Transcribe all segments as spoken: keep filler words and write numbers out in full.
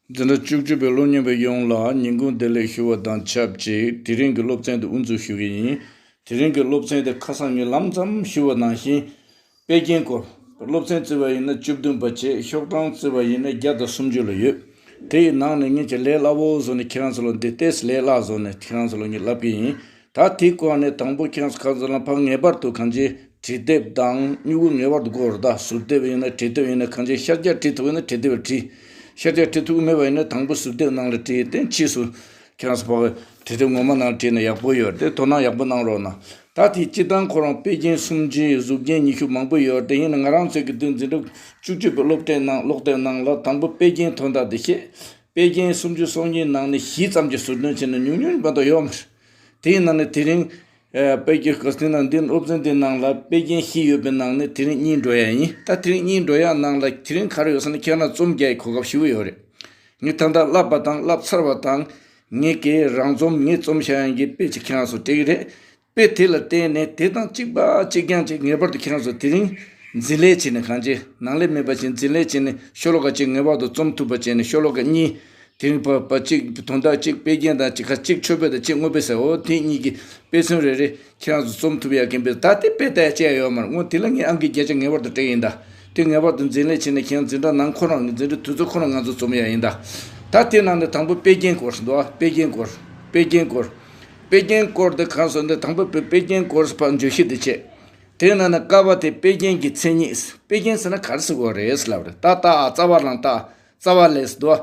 འཛིན་གྲྭ་བཅུ་གཅིག་པའི་སློབ་གཉེར་བ་ཡོངས་ལ་ཉིན་གུང་བདེ་ལེགས་ཞུ་བ་དང་ཆབས་ཅིག་དེ་རིང་གི་སློབ་ཚན་དེ་དབུ་འཛུགས་ཞུ་གི་ཡིན། དེ་རིང་གི་སློབ་ཚན་དེ་ཁ་སང་ངས་ལམ་ཙམ་ཞུ་བ་ནང་བཞིན། དཔེ་རྒྱན་སྐོར། སློབ་ཚན་བརྩི་བ་ཡིན་ན་བཅུ་བདུན་པ་བྱས། ཤོག་གྲངས་བརྩི་བ་ཡིན་ན་བརྒྱ་དང་སུམ་ཅུ་ལ་ཡོད། དེ་ཡི་ནང་ནས་ངས་ཀྱི་ལས་སླ་བོ་བཟོ་ནས་ཁྱེད་རང་ཚོ་ལ་འདི་ཏོག་ཙམ་ལས་སླ་བཟོ་ནས་ཁྱེད་རང་ཚོ་ལ་ངས་ལབ་ཀྱི་ཡིན། ད་དེའི་སྐོར་ནས་དང་པོ་ཁྱེད་རང་ཚོ་ཁ་ཚོ་ལ་ཕར་ངེས་པར་དུ་གང་ཅི་བྲིས་དེབ་དང་སྨྱུ་གུ་ངེས་པར་དུ་དགོས་རེད། ད་ཟུར་དེབ་ཡིན་ན་བྲིས་དེབ་ཡིན་ན་གང་ཅི་ཤར་རྒྱག་བྲིས་ཐུབ་ཡོད་ན་བྲིས་དེབ་ལ་བྲིས། ཤར་རྒྱག་བྲིས་ཐུབ་མེད་པ་ཡིན་ན་དང་པོ་ཟུར་དེབ་ནང་ལ་བྲིས་ཏེ་ཕྱིས་སུ་ཁྱེད་རང་ཚོ་ཕར་བྲིས་དེབ་ངོ་མ་ནང་ལ་བྲིས་ན་ཡག་པོ་ཡོད་རེད། དེ་དོ་སྣང་ཡག་པོ་གནང་རོགས་གནང་། ད་དེ་སྤྱིར་བཏང་ཁོ་རང་དཔེ་རྒྱན་སུམ་ཅུ་གཟུགས་རྒྱན་ཉི་ཤུ་མང་པོ་ཡོད་རེད། དེ་ཡིན་ན་ང་རང་ཚོའི་གི་འདི་འཛིན་གྲྭ་བཅུ་གཅིག་པའི་སློབ་གྲྭའི་ནང་སློབ་དེབ་ནང་ལ་དང་པོ་དཔེ་རྒྱན་དོན་དག་དེ་བཤད། དཔེ་རྒྱན་སུམ་ཅུ་སོ་གཉིས་ནང་ནས་བཞི་ཙམ་གྱི་ཟུར་འདོན་བྱས་ན་ཉུང་ཉུང་མ་གཏོགས་ཡོད་མ་རེད། དེའི་ནང་ནས་དེ་རིང་། ཨ། དཔེ་རྒྱན་ག་ཟེར་ན་འདི་སློབ་ཚན་འདི་ནང་ལ་དཔེ་རྒྱན་བཞི་ཡོད་པའི་ནང་ནས་དེ་རིང་གཉིས་འགྲོ་ཡ་ཡིན། ད་དེ་རིང་གཉིས་འགྲོ་ཡ་ནང་ལ་དེ་རིང་ག་རེ་ཡོད་ཟེར་ན་ཁྱེད་རང་རྩོམ་རྒྱག་ཡའི་གོ་སྐབས་ཞེ་པོ་ཡོད་རེད། ངས་ད་ལྟ་བསླབས་པ་དང་བསླབས་ཚར་བ་དང་། ངས་ཀྱི་རང་རྩོམ་ངས་རྩོམ་བཞག་ཡ་གི་དཔེ་ཅིག་ཁྱེད་རང་ཚོ་སྤྲད་ཀྱི་རེད། དཔེ་དེ་ལ་བརྟེན་ནས་དེ་དང་གཅིག་པ་གཅིག་རྐྱང་གཅིག་ངེས་པར་དུ་ཁྱེད་རང་ཚོ་དེ་རིང་འཛིན་ལས་བྱས་ནས་གང་ཅི་ནང་ལས་མེད་པ་ཞིག་འཛིན་ལས་བྱས་ནས་ཤོ་ལོ་ཀ་གཅིག་ངེས་པར་དུ་རྩོམ་ཐུབ་པ་བྱས་ནས་ཤོ་ལོ་ཀ་གཉིས། དེ་རིང་བ་བ་གཅིག་དོན་དག་གཅིག་དཔེ་རྒྱན་དང་གཅིག་ཁ་གཅིག་མཆོད་དཔེ་དང་གཅིག་དངོས་དཔེ་ཟེར། འོ་དེ་གཉིས་ཀྱི་དཔེ་མཚོན་རེ་རེ་ཁྱེད་རང་ཚོ་རྩོམ་ཐུབ་ཡ་གན་པས། ད་དེ་དཔེ་ལྟ་ཡ་བྱས་ཡོད་མ་རེད། འོ་དེ་ལ་ངས་ཨང་ཀི་བརྒྱ་ཆ་ངེས་པར་དུ་སྤྲད་ཡིན་ད། དེ་ངེས་པར་དུ་འཛིན་ལས་བྱས་ནས་ཁྱེད་རང་འཛིན་གྲྭ་ནང་ཁོ་རང་གི་འཛིན་གྲྭ་དུས་ཚོད་ཁོ་རང་ང་ཚོ་རྩོམ་ཡ་ཡིན་ད། ད་དེ་ནང་ནས་དང་པོ་དཔེ་རྒྱན་སྐོར་འདུག་དཔེ་རྒྱན་སྐོར། དཔེ་རྒྱན་སྐོར། དཔེ་རྒྱན་སྐོར་དེ་གང་སོང་དེ་དང་པོ་དཔེ་དཔེ་རྒྱན་སྐོར་ཕར་བརྗོད་གཞི་དེ་བྱས། དེ་ནང་ནས་ཀ་བ་དེ་དཔེ་རྒྱན་གྱི་མཚན་ཉིད། དཔེ་རྒྱན་ཟེར་ན་ག་རེ་ཟེར་དགོས་རེད་ལབ་རེད། ད་ལྟ་ཨ་རྩ་བ་ལང་ད་རྩ་བ་ལས་འདུག་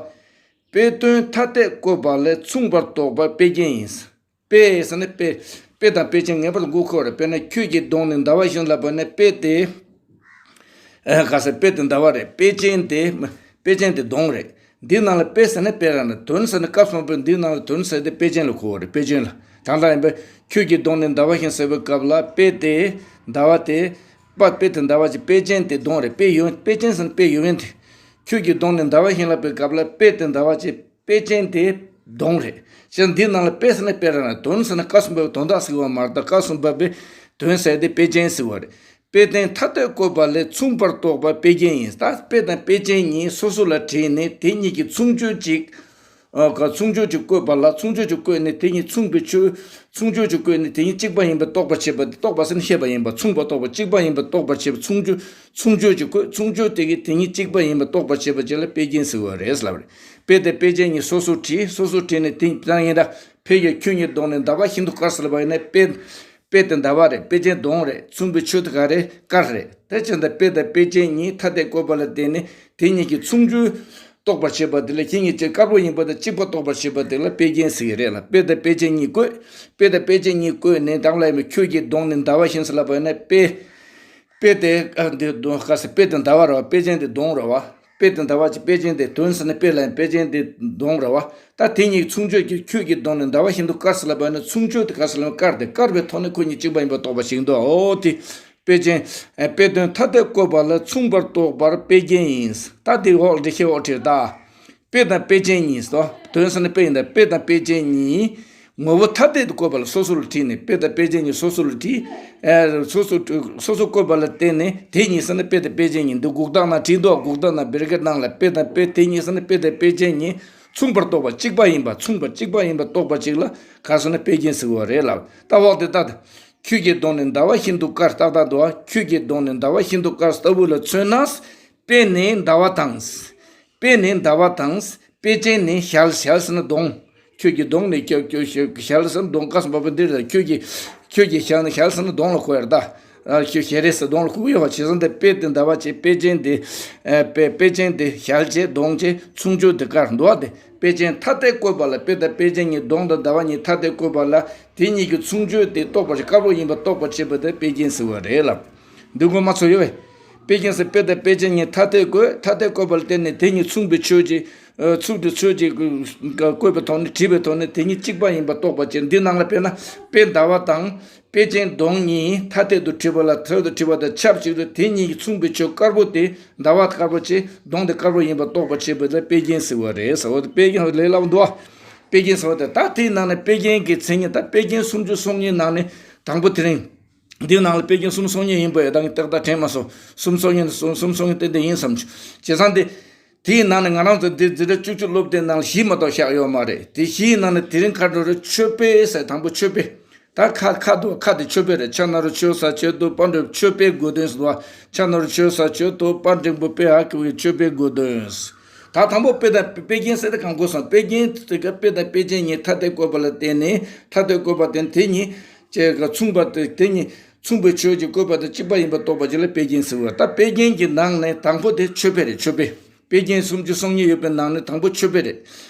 དཔེ་དོན་ཐ་དད་བཀོད་པ་ལས་མཚུངས་པར་རྟོགས་པ་དཔེ་རྒྱན་ཡིན། དཔེ་ཟེར་ན་དཔེ། དཔེ་དང་དཔེ་ཅན་ངེས་པར་དུ་དགོས་ཀྱི་ཡོད་རེད། དཔེར་ན་ཁྱོད་ཀྱི་གདོང་ནི་ཟླ་བ་བཞིན་ལབ་པ་ནི་དཔེ་དེ། ཨ། ག་ཟེར། དཔེ་དེ་ཟླ་བ་རེད། དཔེ་ཅན་དེ། དཔེ་ཅན་དེ་གདོང་རེད། འདི་ནང་ལ་དཔེ་ཟེར་ན་དཔེ་རང་རེད། དོན་ཟེར་ན་སྐབས་སུ་བབས་པའི་འདི་ནང་ལ་དོན་ཟེར་དེ་དཔེ་ཅན་ལ་གོ་བ་རེད། དཔེ་ཅན་ལ། དྲང་གནས་ཡིན་པས་ཁྱོད་ཀྱི་གདོང་ནི་ཟླ་བ་བཞིན་ཟེར་བའི་སྐབས་ལ་དཔེ་དེ། ཟླ་བ་དེ། པ་དཔེ་དེ་ཟླ་བ་ཅིག་དཔེ་ཅན་དེ་གདོང་རེད། དཔེ་ཡོད། དཔེ་ཅན་ཟེར་ན་དཔེ་ཡོད་མཁན་དེ། ཁྱོད་ཀྱི་གདོང་ནི་ཟླ་བ་བཞིན་ལབ་པའི་སྐབས་ལ་དཔེ་དེ་ཟླ་བ་ཅིག་དཔེ་ཅན་དེ་གདོང་རེད། ཞེས་འདིའི་ནང་ལ་དཔེ་ཟེར་ན་དཔེ་རང་རེད། དོན་ཟེར་ན་སྐབས་སུ་བབས་པའི་དོན་དག་ཟེར་བ་མ་རེད། ད་སྐབས་སུ་བབས་པའི་དོན་ཟེར་དེ་དཔེ་ཅན་ཟེར་བ་རེད། དཔེ་དོན་ཐ་དད་བཀོད་པ་ལས་མཚུངས་པར་རྟོགས་པ་དཔེ་རྒྱན་ཡིན། ད་དཔེ་དང་དཔེ་ཅན་གཉིས་སོ་སོ་ལ་དྲིལ་ནས་དེ་གཉིས་ཀྱི་མཚུངས་ཆོས་གཅིག་ཨ། ག་མཚུངས་ཆོས་གཅིག་བཀོད་པ་ལ། མཚུངས་ཆོས་གཅིག་བཀོད་ནས་དེ་གཉིས་མཚུངས་པའི་ཆོས། མཚུངས་ཆོས་གཅིག་བཀོད་ནས་དེ་གཉིས་གཅིག་པ་ཡིན་པ་རྟོགས་པར་བྱེད་པ་དེ། རྟོགས་པ་ཟེར་ན་ཤེས་པ་ཡིན་པ། མཚུངས་པ་རྟོགས་པ། གཅིག་པ་ཡིན་པ་རྟོགས་པར་བྱེད་པ། མཚུངས་ཆོས། མཚུངས་ཆོས་གཅིག་བཀོད། མཚུངས་ཆོས་དེ་གིས་དེ་གཉིས་གཅིག་པ་ཡིན་པ་རྟོགས་པར་བྱེད་པ་ཅིག་ལ་དཔེ་རྒྱན་ཟེར་བ་རེད་ལབ་རེད། དཔེ་དང་དཔེ་ཅན་གཉིས་སོ་སོར་དྲིལ། སོ་སོར་དྲིལ་ནས་དེ་ལྟར་ཡིན་ད། ཕས་ཀྱང་ཁྱོད་ཉིད་གདོང་ནི་ཟླ་བ་བཞིན་དུ་དཀར་ཟེར་ལབ་པ་ཡིན་ན་དཔེ། དཔེ་དེ་ཟླ་བ་རེད། དཔེ་ཅན་གདོང་རེད། མཚུངས་པའི་ཆོས་དེ་ག་རེད། དཀར་རེད། དེ་བྱས་ཙང་དཔེ་དང་དཔེ་ཅན་གཉིས་ཐ་དད་བཀོད་པ་ལ་བརྟེན་ནས་དེ་གཉིས་ཀྱི་མཚུངས་ཆོས་རྟོགས་པར་བྱེད་པ་དེ་ལ་ཁྱེད་ཉིད་ཀྱི་དཀར་པོ་ཡིན་པ་དང་གཅིག་པ་རྟོགས་པར་བྱེད་པ་དེ་ལ་དཔེ་རྒྱན་ཟེར་གྱི་རེད་ལ། དཔེ་དང་དཔེ་ཅན་གཉིས་བཀོད། དཔེ་དང་དཔེ་ཅན་གཉིས་བཀོད་ནས་དང་ལ་ཡིན་པའི་ཁྱོད་ཀྱི་གདོང་ནི་ཟླ་བ་བཞིན་ཟེར་ལབ་པ་ཡིན་ན་དཔེ། དཔེ་དེ། ཨ། འདི་གདོང་ག་ཟེར། དཔེ་དེ་ཟླ་བ་རེད་བ། དཔེ་ཅན་དེ་གདོང་རེད་བ། དཔེ་དེ་ཟླ་བ་ཅིག་དཔེ་ཅན་དེ། དོན་ཟེར་ན་དཔེ་ལ་ཡིན། དཔེ་ཅན་དེ་གདོང་རེད་བ། ད་དེ་གཉིས་མཚུངས་ཆོས་ཀྱི་ཁྱོད་ཀྱི་གདོང་ནི་ཟླ་བ་བཞིན་དུ་དཀར་ཟེར་ལབ་པ་ཡིན་ན་མཚུངས་ཆོས་དེ་ག་ཟེར་ལབ་ན་དཀར་དེ། དཀར་བའི་ཐོག་ནས་ཁོ་གཉིས་གཅིག་པ་ཡིན་པ་རྟོགས་པ་ཞིག་འདུག་འོ་དེ། དཔེ་ཅན། ཨ། དཔེ་དོན་ཐ་དད་བཀོད་པ་ལ་མཚུངས་པར་རྟོགས་པར་དཔེ་རྒྱན་ཡིན། ད་དེ་འོག་འགྲེལ་བཤད་འོག་བྲིས་ད། དཔེ་དང་དཔེ་ཅན་གཉིས་སོ། དོན་ཟེར་ན་དཔེ་ཡིན་ད། དཔེ་དང་དཔེ་ཅན་གཉིས་ངོ་བོ་ཐ་དད་དུ་བཀོད་པ་ལ་སོ་སོ་ལ་དྲིལ་ནས། དཔེ་དང་དཔེ་ཅན་གཉིས་སོ་སོ་ལ་དྲིལ། ཨ། སོ་སོ་སོ་སོ་བཀོད་པ་ལ་བརྟེན་ནས་དེ་གཉིས་ཟེར་ན་དཔེ་དང་དཔེ་ཅན་གཉིས། འདི་གུག་རྟགས་ནང་བྲིས་འདུག་གུག་རྟགས་ནང་བེར་ཀའི་ནང་ལ་དཔེ་དང་དཔེ། དེ་གཉིས་ཟེར་ན་དཔེ་དང་དཔེ་ཅན་གཉིས་མཚུངས་པར་རྟོགས་པ། གཅིག་པ་ཡིན་པ། མཚུངས་པ་གཅིག་པ་ཡིན་པ་རྟོགས་པ་ཅིག་ལ་ག་ཟེར་ན་དཔེ་རྒྱན་ཟེར་བ་རེད་ལབ། ད་འོག་དེ་ལྟ། ཁྱོད་ཀྱི་གདོང་ནི་ཟླ་བ་བཞིན་དུ་དཀར། ཏག་ཏག་འདུག་ཁྱོད་ཀྱི་གདོང་ནི་ཟླ་བ་བཞིན་དུ་དཀར་ལྟ་བུ་ལ་མཚོན་ན། དཔེ་ནི་ཟླ་བ་དང་། དཔེ་ནི་ཟླ་བ་དང་། དཔེ་ཅན་ནི་ཞལ། ཞལ་ཟེར་ན་གདོང་། ཁྱོད་ཀྱི་གདོང་ནི་ཁྱོད་ཁྱོད་ཞལ་ཟེར་ན་གདོང་། སྐབས་སུ་བབས་པ་འདིར་ཁྱོད་ཀྱི། ཁྱོད་ཀྱི་ཞལ་ནི། ཞལ་ཟེར་ན་གདོང་ལ་གོ་ཡ་རེད་ད། ཨ། ཁྱོད་ཞལ་རས་ཟེར་གདོང་ལ་གོ་གི་ཡོད་པ། བྱས་ཙང་དེ་དཔེ་དེ་ཟླ་བ་བྱས། དཔེ་ཅན་དེ། ཨ། དཔེ་དཔེ་ཅན་དེ་ཞལ་བྱས། གདོང་བྱས། མཚུངས་ཆོས་དེ་དཀར་འདུག་བ། དེ་དཔེ་ཅན་ཐ་དད་བཀོད་པ་ལ། དཔེ་དང་དཔེ་ཅན་གཉིས། གདོང་དང་ཟླ་བ་གཉིས་ཐ་དད་བཀོད་པ་ལ་དེ་གཉིས་ཀྱི་མཚུངས་ཆོས་དེ་རྟོགས་པར། དཀར་པོ་ཡིན་པ་རྟོགས་པར་བྱེད་པ་དེ་དཔེ་རྒྱན་ཟེར་བ་རེད་ལབ། འདི་ངོ་མ་ཚོ་ཡོད་པས། དཔེ་རྒྱན་ཟེར། དཔེ་དང་དཔེ་ཅན་གཉིས་ཐ་དད་བཀོད། ཐ་དད་བཀོད་པ་ལ་བརྟེན་ནས་དེ་གཉིས་མཚུངས་པའི་ཆོས་ཀྱི། ཨ། མཚུངས་པའི་ཆོས་ཀྱི་བཀོད་པའི་ཐོག་ནས། བྲིས་པའི་ཐོག་ནས་དེ་གཉིས་གཅིག་པ་ཡིན་པ་རྟོགས་པར་བྱེད། འདི་ནང་ལ་དཔེར་ན་དཔེ་ཟླ་བ་དང་དཔེ་ཅན་གདོང་གཉིས་ཐ་དད་དུ་བྲིས་པ་ལ། ཐད་དུ་བྲིས་པ་དང་ཆབས་ཅིག་ཏུ་དེ་གཉིས་ཀྱི་མཚུངས་པའི་ཆོས་དཀར་པོ་དེ། ཟླ་བ་དཀར་པོ་བྱས། གདོང་དེ་དཀར་པོ་ཡིན་པ་རྟོགས་པར་བྱེད་པ་ལ་དཔེ་རྒྱན་ཟེར་བ་རེད་ཟེར་བ་དེ། དཔེ་རྒྱན་ལས་སླ་བོ་འདུག་བ། དཔེ་རྒྱན་ཟེར་བ་དེ། ད་དེའི་ནང་ནས་དཔེ་རྒྱན་གྱི་མཚན་ཉིད། ད་དཔེ་རྒྱན་སུམ་ཅུ་སོ་གཉིས་ནང་ནས་དང་པོ་དེ་རིང་། འདིའི་ནང་ལ་དཔེ་རྒྱན་གསུམ་སོ་གཉིས་ཡིན་པ་ཡོད། ད་ངས་ཏག་ཏག་དྲན་མ་སོང་། གསུམ་སོ་གཉིས་ནི་གསུམ་གསུམ་སོ་གཉིས་ཏན་ཏན་ཡིན་བསམ་བྱུང་། བྱས་ཙང་དེ། དེའི་ནང་ནས་ང་རང་ཚོ་འདི་འཛིན་གྲྭ་བཅུ་གཅིག་སློབ་དེབ་ནང་ལ་བཞི་མ་གཏོགས་བཞག་ཡོད་མ་རེད། དེ་བཞིའི་ནང་ནས་དེ་རིང་ཁ་འགྲོ་རེད། མཆོད་དཔེ་ཟེར། དང་པོ་མཆོད་དཔེ། ད་ཁ་ཁ་དུ་ཁ་དེ་མཆོད་དཔེ་རེད། ཕྱག་ན་རུ་མཆོད་ས་མཆོད་དོ་པ་འགྲེང་མཆོད་དཔེའི་དགོས་དོན་ཟེར་བ། ཕྱག་ན་རུ་མཆོད་ས་མཆོད་དོ་པ་འགྲེང་བུ་དཔེ་ཨ་ཁུ་བའི་མཆོད་དཔེའི་དགོས་དོན། ད་དང་པོ་དཔེ་དང་དཔེ་རྒྱན་ཟེར་ཏེ་གང་དགོས་སམ། དཔེ་རྒྱན་དེ་ག་དཔེ་དང་དཔེ་ཅན་གཉིས་ཐ་དད་བཀོད་པ་ལ་བརྟེན་ནས། ཐ་དད་བཀོད་པ་དེ་དེ་གཉིས་བཅས་ཀ་མཚུངས་པ་དེ་དེ་གཉིས་མཚུངས་པའི་ཆོས་ཀྱི་བཀོད་པ་དང་གཅིག་པ་ཡིན་པ་རྟོགས་པ་ཅིག་ལ་དཔེ་རྒྱན་ཟེར་བ། ད་དཔེ་རྒྱན་གྱི་ནང་ནས་དང་པོ་དེ་མཆོད་དཔེ་རེད། མཆོད་དཔེ། དཔེ་རྒྱན་སུམ་ཅུ་སོ་གཉིས་ཡོད་པའི་ནང་ནས་དང་པོ་མཆོད་དཔེ་རེད།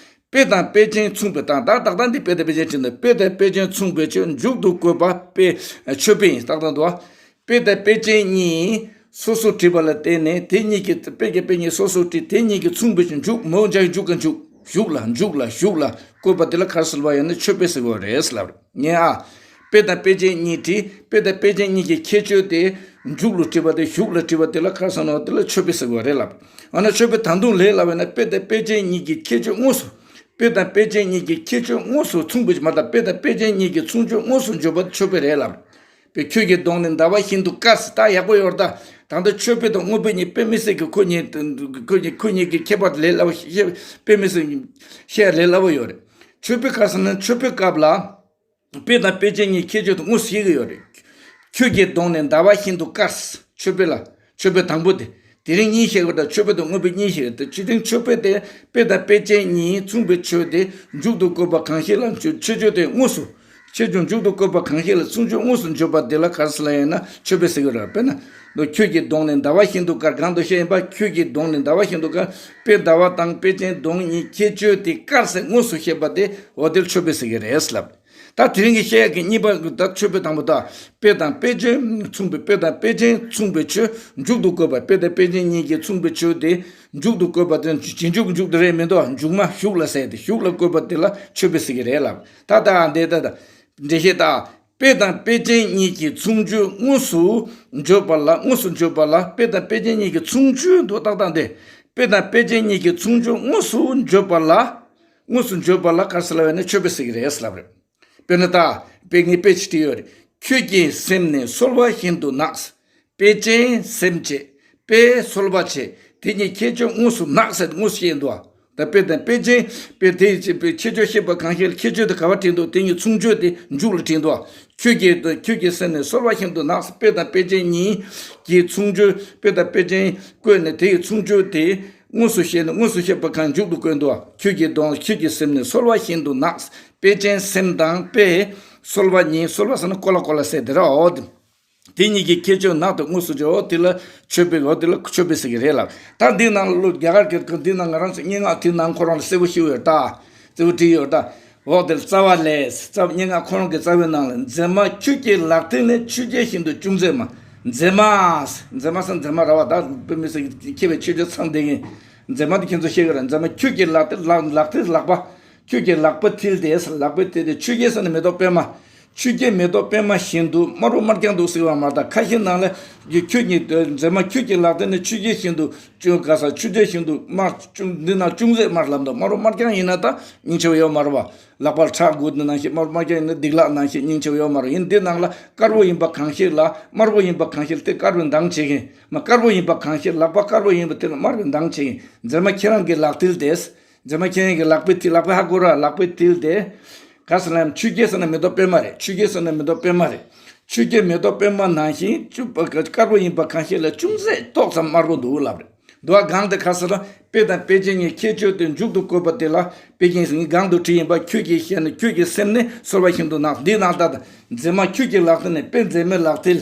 དཔེ་དང་དཔེ་ཅན་མཚུངས་པའི་སྟངས། ད་ཏག་ཏག་འདི་དཔེ་དང་དཔེ་ཅན་བྲིས་འདུག་དཔེ་དང་དཔེ་ཅན་མཚུངས་པའི་ཆོས་མཇུག་ཏུ་བཀོད་པ་དཔེ་མཆོད་དཔེ་ཡིན། ཏག་ཏག་འདུག་ཨ། དཔེ་དང་དཔེ་ཅན་གཉིས་སོ་སོར་བྲིས་པ་ལ་བརྟེན་ནས། དེ་གཉིས་ཀྱི་དཔེ་དང་དཔེ་གཉིས་སོ་སོར་བྲིས། དེ་གཉིས་ཀྱི་མཚུངས་པའི་ཆོས་མཇུག་མོ་འཇའ་མཇུག་ག་མཇུག་གཞུག་ལ་མཇུག་ལ་གཞུག་ལ་བཀོད་པ་དེ་ལ་ག་རེ་ཟེར་བ་ཡིན་ན་མཆོད་དཔེ་ཟེར་བ་རེད་ལབ་རེད། ངས་ཨ། དཔེ་དང་དཔེ་ཅན་གཉིས་བྲིས། དཔེ་དང་དཔེ་ཅན་གཉིས་ཀྱི་ཁྱད་ཆོས་དེ་མཇུག་ལ་བྲིས་པ་དེ་གཞུག་ལ་བྲིས་པ་དེ་ལ་ག་རེ་ཟེར་ན་དེ་ལ་མཆོད་དཔེ་ཟེར་བ་རེད་ལབ། འོ་ན་མཆོད་དཔེ་ད་དུང་ལས་སླ་བས་ན། དཔེ་དང་དཔེ་ཅན་གཉིས་ཀྱི་ཁྱད་ཆོས་དངོས་སུ། དཔེ་དང་དཔེ་ཅན་གཉིས་ཀྱི་ཁྱད་ཆོས་དངོས་སུ་མཚུངས་པའི་མ་དང་། དཔེ་དང་དཔེ་ཅན་གཉིས་ཀྱི་མཚུངས་ཆོས་དངོས་སུ་བརྗོད་པ་མཆོད་དཔེ་རེད་ལབ། དཔེ་ཁྱོད་ཀྱི་གདོང་ནི་ཟླ་བ་བཞིན་དུ་དཀར་ཟེར། ད་ཡག་པོ་ཡོད་རེད། ད་ད་ལྟ་མཆོད་དཔེ་དང་དངོས་དཔེ་གཉིས་དཔེ་མི་སྲིད་ཀྱི་ཁོ་གཉིས་ཁོ་གཉིས་ཁོ་གཉིས་ཀྱི་ཁྱད་པར་ལས་སླ་བོ་ཞིག་དཔེ་མི་སྲིད་བཤད་ལས་སླ་བོ་ཡོད་རེད། མཆོད་དཔེ་ག་རེ་ཟེར་ན་མཆོད་དཔེ་སྐབས་ལ། དཔེ་དང་དཔེ་ཅན་གཉིས་ཁྱད་ཆོས་དེ་དངོས་སུ་ཤེས་ཀྱི་ཡོད་རེད། ཁྱོད་ཀྱི་གདོང་ནི་ཟླ་བ་བཞིན་དུ་དཀར། མཆོད་དཔེ་ལ། མཆོད་དཔེ་དང་པོ་དེ། དེ་རིང་གཉིས་བཤད་ཀྱི་ཡོད་རེད། མཆོད་དཔེ་དང་དངོས་དཔེ་གཉིས་བཤད་ཀྱི་ཡོད་རེད། དེ་ཕྱིར་མཆོད་དཔེ་དེ་དཔེ་དང་དཔེ་ཅན་གཉིས་མཚུངས་པའི་ཆོས་དེ་མཇུག་ཏུ་བཀོད་པ་གང་ཞིག་ལ་མཆོད་ཆོས་ཆོས་དེ་དངོས་སུ། ཁྱད་ཆོས་མཇུག་ཏུ་བཀོད་པ་གང་ཞིག་ལ་མཚུངས་ཆོས་དངོས་སུ་བརྗོད་པ་དེ་ལ་ག་རེ་ཟེར་ལབ་ཡིན་ན་མཆོད་དཔེ་ཟེར་གྱི་རེད། དཔེར་ན། ཁྱོད་ཀྱི་གདོང་ནི་ཟླ་བ་བཞིན་དུ་དཀར། གོང་དུ་བཤད་ཡིན་པ། ཁྱོད་ཀྱི་གདོང་ནི་ཟླ་བ་བཞིན་དུ་དཀར། དཔེ་ཟླ་བ་དང་དཔེ་ཅན་གདོང་གཉིས་ཁྱད་ཆོས་དེ་དཀར་ཟེར་དངོས་སུ་བཤད་པ་དེ་འོ་དེར་མཆོད་དཔེ་ཟེར་གྱི་རེད་ལབ། ད་དེ་རིང་གི་བཤད་ཡག་གི་གཉིས་པ་ད་མཆོད་དཔེ་དང་པོ་ད། དཔེ་དང་དཔེ་ཅན་མཚུངས་པའི། དཔེ་དང་དཔེ་ཅན་མཚུངས་པའི་ཆོས་མཇུག་ཏུ་བཀོད་པ། དཔེ་དང་དཔེ་ཅན་གཉིས་ཀྱི་མཚུངས་པའི་ཆོས་དེ་མཇུག་ཏུ་བཀོད་པ་དེ་རྗེས་འཇུག་མཇུག་དེ་རེད་མི་འདུག་མཇུག་མ་གཞུག་ལ་ཟེར་ཏེ་གཞུག་ལ་བཀོད་པ་དེ་ལ་མཆོད་དཔེ་ཟེར་གྱི་རེད་ལབ། ད་ད་འདི་ད་ད་འགྲེལ་བཤད་ད། དཔེ་དང་དཔེ་ཅན་གཉིས་ཀྱི་མཚུངས་ཆོས་དངོས་སུ་བརྗོད་པ་ལ། དངོས་སུ་བརྗོད་པ་ལ། དཔེ་དང་དཔེ་ཅན་གཉིས་ཀྱི་མཚུངས་ཆོས་འདུག་ཏག་ཏག་འདི། དཔེ་དང་དཔེ་ཅན་གཉིས་ཀྱི་མཚུངས་ཆོས་དངོས་སུ་བརྗོད་པ་ལ། དངོས་སུ་བརྗོད་པ་ལ་ག་རེ་ཟེར་ལབ་ཡིན་ན་མཆོད་དཔེ་ཟེར་གྱི་རེད་ལབ་རེད། དཔེར་ན་ད། དཔེ་ངས་དཔེ་ཅིག་བྲིས་ཡོད་རེད། ཁྱོད་ཀྱི་སེམས་ནི་སོལ་བ་བཞིན་དུ་ནག། དཔེ་ཅན་སེམས་བྱས། དཔེ་སོལ་བ་བྱས། དེ་གཉིས་ཁྱད་ཆོས་དངོས་སུ་ནག་ཟེར་དངོས་སུ་བཤད་འདུག་ད་དཔེ་དང་དཔེ་ཅན། དཔེ་དེ་ཡི་དཔེ་ཁྱད་ཆོས་བཤད་པ་གང་ཞིག་ལ་ཁྱད་ཆོས་དེ་ག་པར་བྲིས་འདུག་དེ་གཉིས་མཚུངས་ཆོས་དེ་མཇུག་ལ་བྲིས་འདུག་ཁྱོད་ཀྱི་ཁྱོད་ཀྱི་སེམས་ནི་སོལ་བ་བཞིན་དུ་ནག། དཔེ་དང་དཔེ་ཅན་གཉིས་ཀྱི་མཚུངས་ཆོས། དཔེ་དང་དཔེ་ཅན་བཀོད་ནས་དེ་ཡི་མཚུངས་ཆོས་དེ་དངོས་སུ་བཤད་ནས་དངོས་སུ་བཤད་པ་གང་མཇུག་ཏུ་བཀོད་འདུག་ཁྱོད་ཀྱི་གདོང་། ཁྱོད་ཀྱི་སེམས་ནི་སོལ་བ་བཞིན་དུ་ནག། དཔེ་ཅན་སེམས་དང་དཔེ་སོལ་བ་གཉིས། སོལ་བ་ཟེར་ན་ཀོ་ལ་ཀོ་ལ་ཟེར་དེ་ར་འོ་དེ། དེ་གཉིས་ཀྱི་ཁྱད་ཆོས་ནག་ཏུ་དངོས་སུ་བརྗོད། འོ་དེ་ལ་མཆོད་པའི། འོ་དེ་ལ་མཆོད་པའི་ཟེར་གྱི་རེད་ལབ། ད་འདི་ནང་ལ་ལོ་རྒྱ་གར་གྱི་འདི་ནང་ང་རང་ཚོ་སྙན་ངག་དེ་ནང་ཁོ་རང་ལ་གསལ་པོ་ཞིག་ཡོད་ད། གསལ་པོ་བྲིས་ཡོད་ད། འོ་དེ་ལ་རྩ་བ་ལས། རྩ་བ་སྙན་ངག་ཁོ་རང་གི་རྩ་བའི་ནང་ལ། མཛེས་མ་ཁྱོད་ཀྱི་ལག་མཐིལ་ནི་ཆུ་སྐྱེས་བཞིན་དུ་ཅུང་ཟད་དམར། མཛེས་མ། མཛེས་མ་ཟེར་མཛེས་མ་ར་བ་ད་དཔེ་མི་སྲིད་མཁས་པའི་ཆོས་བརྒྱུད་ཚང་བསྡད་མཁན། མཛེས་མ་དེ་ཁྱེད་ཚོ་ཤེས་གི་རེད། མཛེས་མ་ཁྱོད་ཀྱི་ལག་མཐིལ། ལག་ལག་མཐིལ། ལག་པ། ཁྱོད་ཀྱི་ལག་པའི་མཐིལ་དེ། ལག་པའི་མཐིལ་དེ་ཆུ་སྐྱེས་ཟེར་ན་མེ་ཏོག་པད་མ། ཆུ་སྐྱེས་མེ་ཏོག་པད་མ་བཞིན་དུ་དམར་པོ་དམར་རྐྱང་འདུག་ཟེར་བ་མ་རེད་ད། ཁ་ཤས་ནང་ལ་ཁྱོད་ཀྱི་མཛེས་མ་ཁྱོད་ཀྱི་ལག་མཐིལ་ནི་ཆུ་སྐྱེས་བཞིན་དུ་ཅུང་ག་ས་ཆུ་སྐྱེས་བཞིན་དུ་དམར། ཅུང་འདི་ན་ཅུང་ཟད་དམར་ལབ་འདུག་དམར་པོ་དམར་རྐྱང་ཡིན་ན་ད་སྙིང་རྗེ་པོ་ཡོད་མ་རེད་བ། ལག་པ་ལ་ཁྲག་འགོས་འདི་ནང་བཞིན། དམར་པོ་དམར་རྐྱང་ཡིན་ན་སྡིག་ལག་ནང་བཞིན་སྙིང་རྗེ་པོ་ཡོད་མ་རེད། ཡིན་འདི་ནང་ལ་དཀར་པོ་ཡིན་པ་གང་ཞིག་ལ། དམར་པོ་ཡིན་པ་གང་ཞིག་དེ་དཀར་པོའི་མདངས་བྱེད་མཁན། མ་དཀར་པོ་ཡིན་པ་གང་ཞིག་ལག་པ་དཀར་པོ་ཡིན་པ་དེ་ལ་དམར་པོའི་མདངས་བྱེད་མཁན། མཛེས་མ་ཁྱེད་རང་གི་ལག་མཐིལ་དེ། མཛེས་མ་ཁྱེད་རང་གི་ལག་པའི་མཐིལ། ལག་པའི་ཧ་གོ་ར། ལག་པའི་མཐིལ་དེ། ག་ཟེར་ན་ཆུ་སྐྱེས་ཟེར་ན་མེ་ཏོག་པད་མ་རེད། ཆུ་སྐྱེས་ཟེར་ན་མེ་ཏོག་པད་མ་རེད། ཆུ་སྐྱེས་མེ་ཏོག་པད་མ་ནང་བཞིན་ཅུང་དཀར་པོ་ཡིན་པ་གང་ཞིག་ལ་ཅུང་ཟད་ཏོག་ཙམ་དམར་པོ་འདུག་ལབ་རེད། འདུག་ག་གང་དེ་ག་ཟེར་ན་དཔེ་དང་དཔེ་ཅན་གཉིས་ཁྱད་ཆོས་དེ་མཇུག་ཏུ་བཀོད་པ་དེ་ལ་དཔེ་རྒྱན་ཟེར། ངས་གོང་དུ་བྲིས་ཡིན་པ། ཁྱོད་ཀྱི་ཞལ་ནི། ཁྱོད་ཀྱི་སེམས་ནི་སོལ་བ་བཞིན་དུ་ནག། འདི་ནང་ད་ལྟ་མཛེས་མ་ཁྱོད་ཀྱི་ལག་མཐིལ་ནི། དཔེ་མཛེས་མའི་ལག་མཐིལ།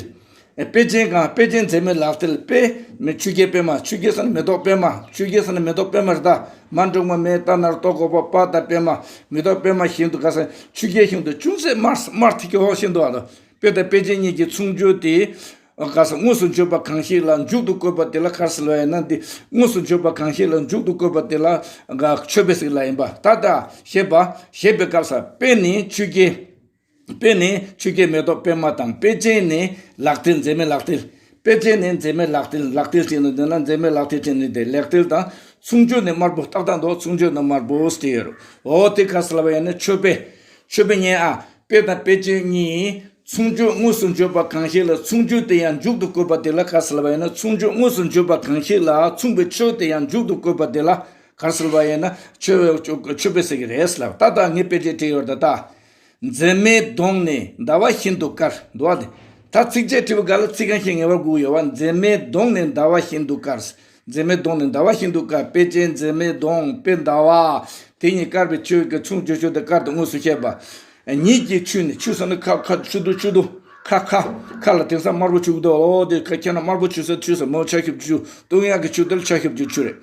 དཔེ་ཅན་གང་། དཔེ་ཅན་མཛེས་མའི་ལག་མཐིལ། དཔེ་མེ་ཆུ་སྐྱེས་པད་མ། ཆུ་སྐྱེས་ཟེར་ན་མེ་ཏོག་པད་མ། ཆུ་སྐྱེས་ཟེར་ན་མེ་ཏོག་པད་མ་རེད་ད། མ་འགྲོགས་མ་མེ་རྟ་ནར་ཏོག་གོ་པ་པ་ད་པད་མ། མེ་ཏོག་པད་མ་བཞིན་དུ་ག་ཟེར། ཆུ་སྐྱེས་བཞིན་དུ་ཅུང་ཟད་དམར་དམར་ཐིག་གི་འོག་བཞིན་དུ་ཨ། དཔེ་དང་དཔེ་ཅན་གཉིས་ཀྱི་མཚུངས་བརྗོད་དེ། ག་ཟེར། དངོས་སུ་བརྗོད་པ་གང་ཞིག་ལ་མཇུག་ཏུ་བཀོད་པ་དེ་ལ་ག་ཟེར་ལབ་ཡིན་ན། འདི་དངོས་སུ་བརྗོད་པ་གང་ཞིག་ལ་མཇུག་ཏུ་བཀོད་པ་དེ་ལ་ག་མཆོད་པའི་ཟེར་ལབ་ཡིན་པ། ད་ལྟ་བཤད་པ་བཤད་པའི་སྐབས་སུ་དཔེ་ནི་ཆུ་སྐྱེས། དཔེ་ནི་ཆུ་སྐྱེས་མེ་ཏོག་པད་མ་དང་། དཔེ་ཅན་ནི་ལག་མཐིལ། མཛེས་མའི་ལག་མཐིལ། དཔེ་ཅན་ནི་མཛེས་མའི་ལག་མཐིལ། ལག་མཐིལ་བྲིས་ནས་འདི་ན་མཛེས་མའི་ལག་མཐིལ་བྲིས་ནས་དེ་ལག་མཐིལ་དང་མཚུངས་བརྗོད་ནི་དམར་པོ་ཏག་ཏག་འདུག་མཚུངས་བརྗོད་ནི་དམར་པོ་ཟེར་ཡོད་རེད། འོ་དེ་ག་ཟེར་ལབ་པ་ཡིན་ན་མཆོད་པའི། མཆོད་པའི་ཉེ་ཨ། དཔེ་དང་དཔེ་ཅན་གཉིས་ མཚུངས་ཆོས་དངོས་སུ་འཇོག་པ་གང་ཞིག་ལ། མཚུངས་ཆོས་དེ་ཡང་མཇུག་ཏུ་བཀོད་པ་དེ་ལ་ག་རེ་ཟེར་ལབ་པ་ཡིན་ན། མཚུངས་ཆོས་དངོས་སུ་འཇོག་པ་གང་ཞིག་ལ། མཚུངས་པའི་ཆོས་དེ་ཡང་མཇུག་ཏུ་བཀོད་པ་དེ་ལ་ག་རེ་ཟེར་ལབ་པ་ཡིན་ན། ཆོས་པས་ཆོས་པས་ཟེར་གྱི་རེད་ཟེར་ལབ། ད་ལྟ་ངས་དཔེ་ཆ་བྲིས་ཡོད་ད་ལྟ། མཛེས་མའི་གདོང་ནི་ཟླ་བ་བཞིན་དུ་དཀར། འདུག་བ་དེ། ད་ཚིགས་བཅད་བྲིས་པ་ག་ལ་ཚིག་རྐང་བཞི་ངེས་པར་དགོས་ཡོད་བ། མཛེས་མའི་གདོང་ནི་ཟླ་བ་བཞིན་དུ་དཀར། མཛེས་མའི་གདོང་ནི་ཟླ་བ་བཞིན་དུ་དཀར། དཔེ་ཅན་མཛེས་མའི་གདོང་། དཔེ་ཟླ་བ། དེ་གཉིས་དཀར་བའི་ཆོས་ཀྱི་མཚུངས་ཆོས་ཆོས་དེ་དཀར་དུ་དངོས་སུ་བཤད་པ། ཉིད་ཀྱི་ཆུ་ནི། ཆུ་ཟེར་ན་ཁ་ཁ་ཆུ་དུ་ཆུ་དུ། ཁ་ཁ་ཁ་ལ་དེང་སང་དམར་པོ་ཆུ་གི་འདུག་ཨོ་དེ་ཁ་ཁྱེད་རང་དམར་པོ་ཆུ་ཟེར་ཆུ་ཟེར་མོ་ཆ་ཤབ་ཆུ། སྟོད་ཡག་གི་ཆུ་དེ་ལ་ཆ་ཤབ་ཆུ་ཆུ་རེད།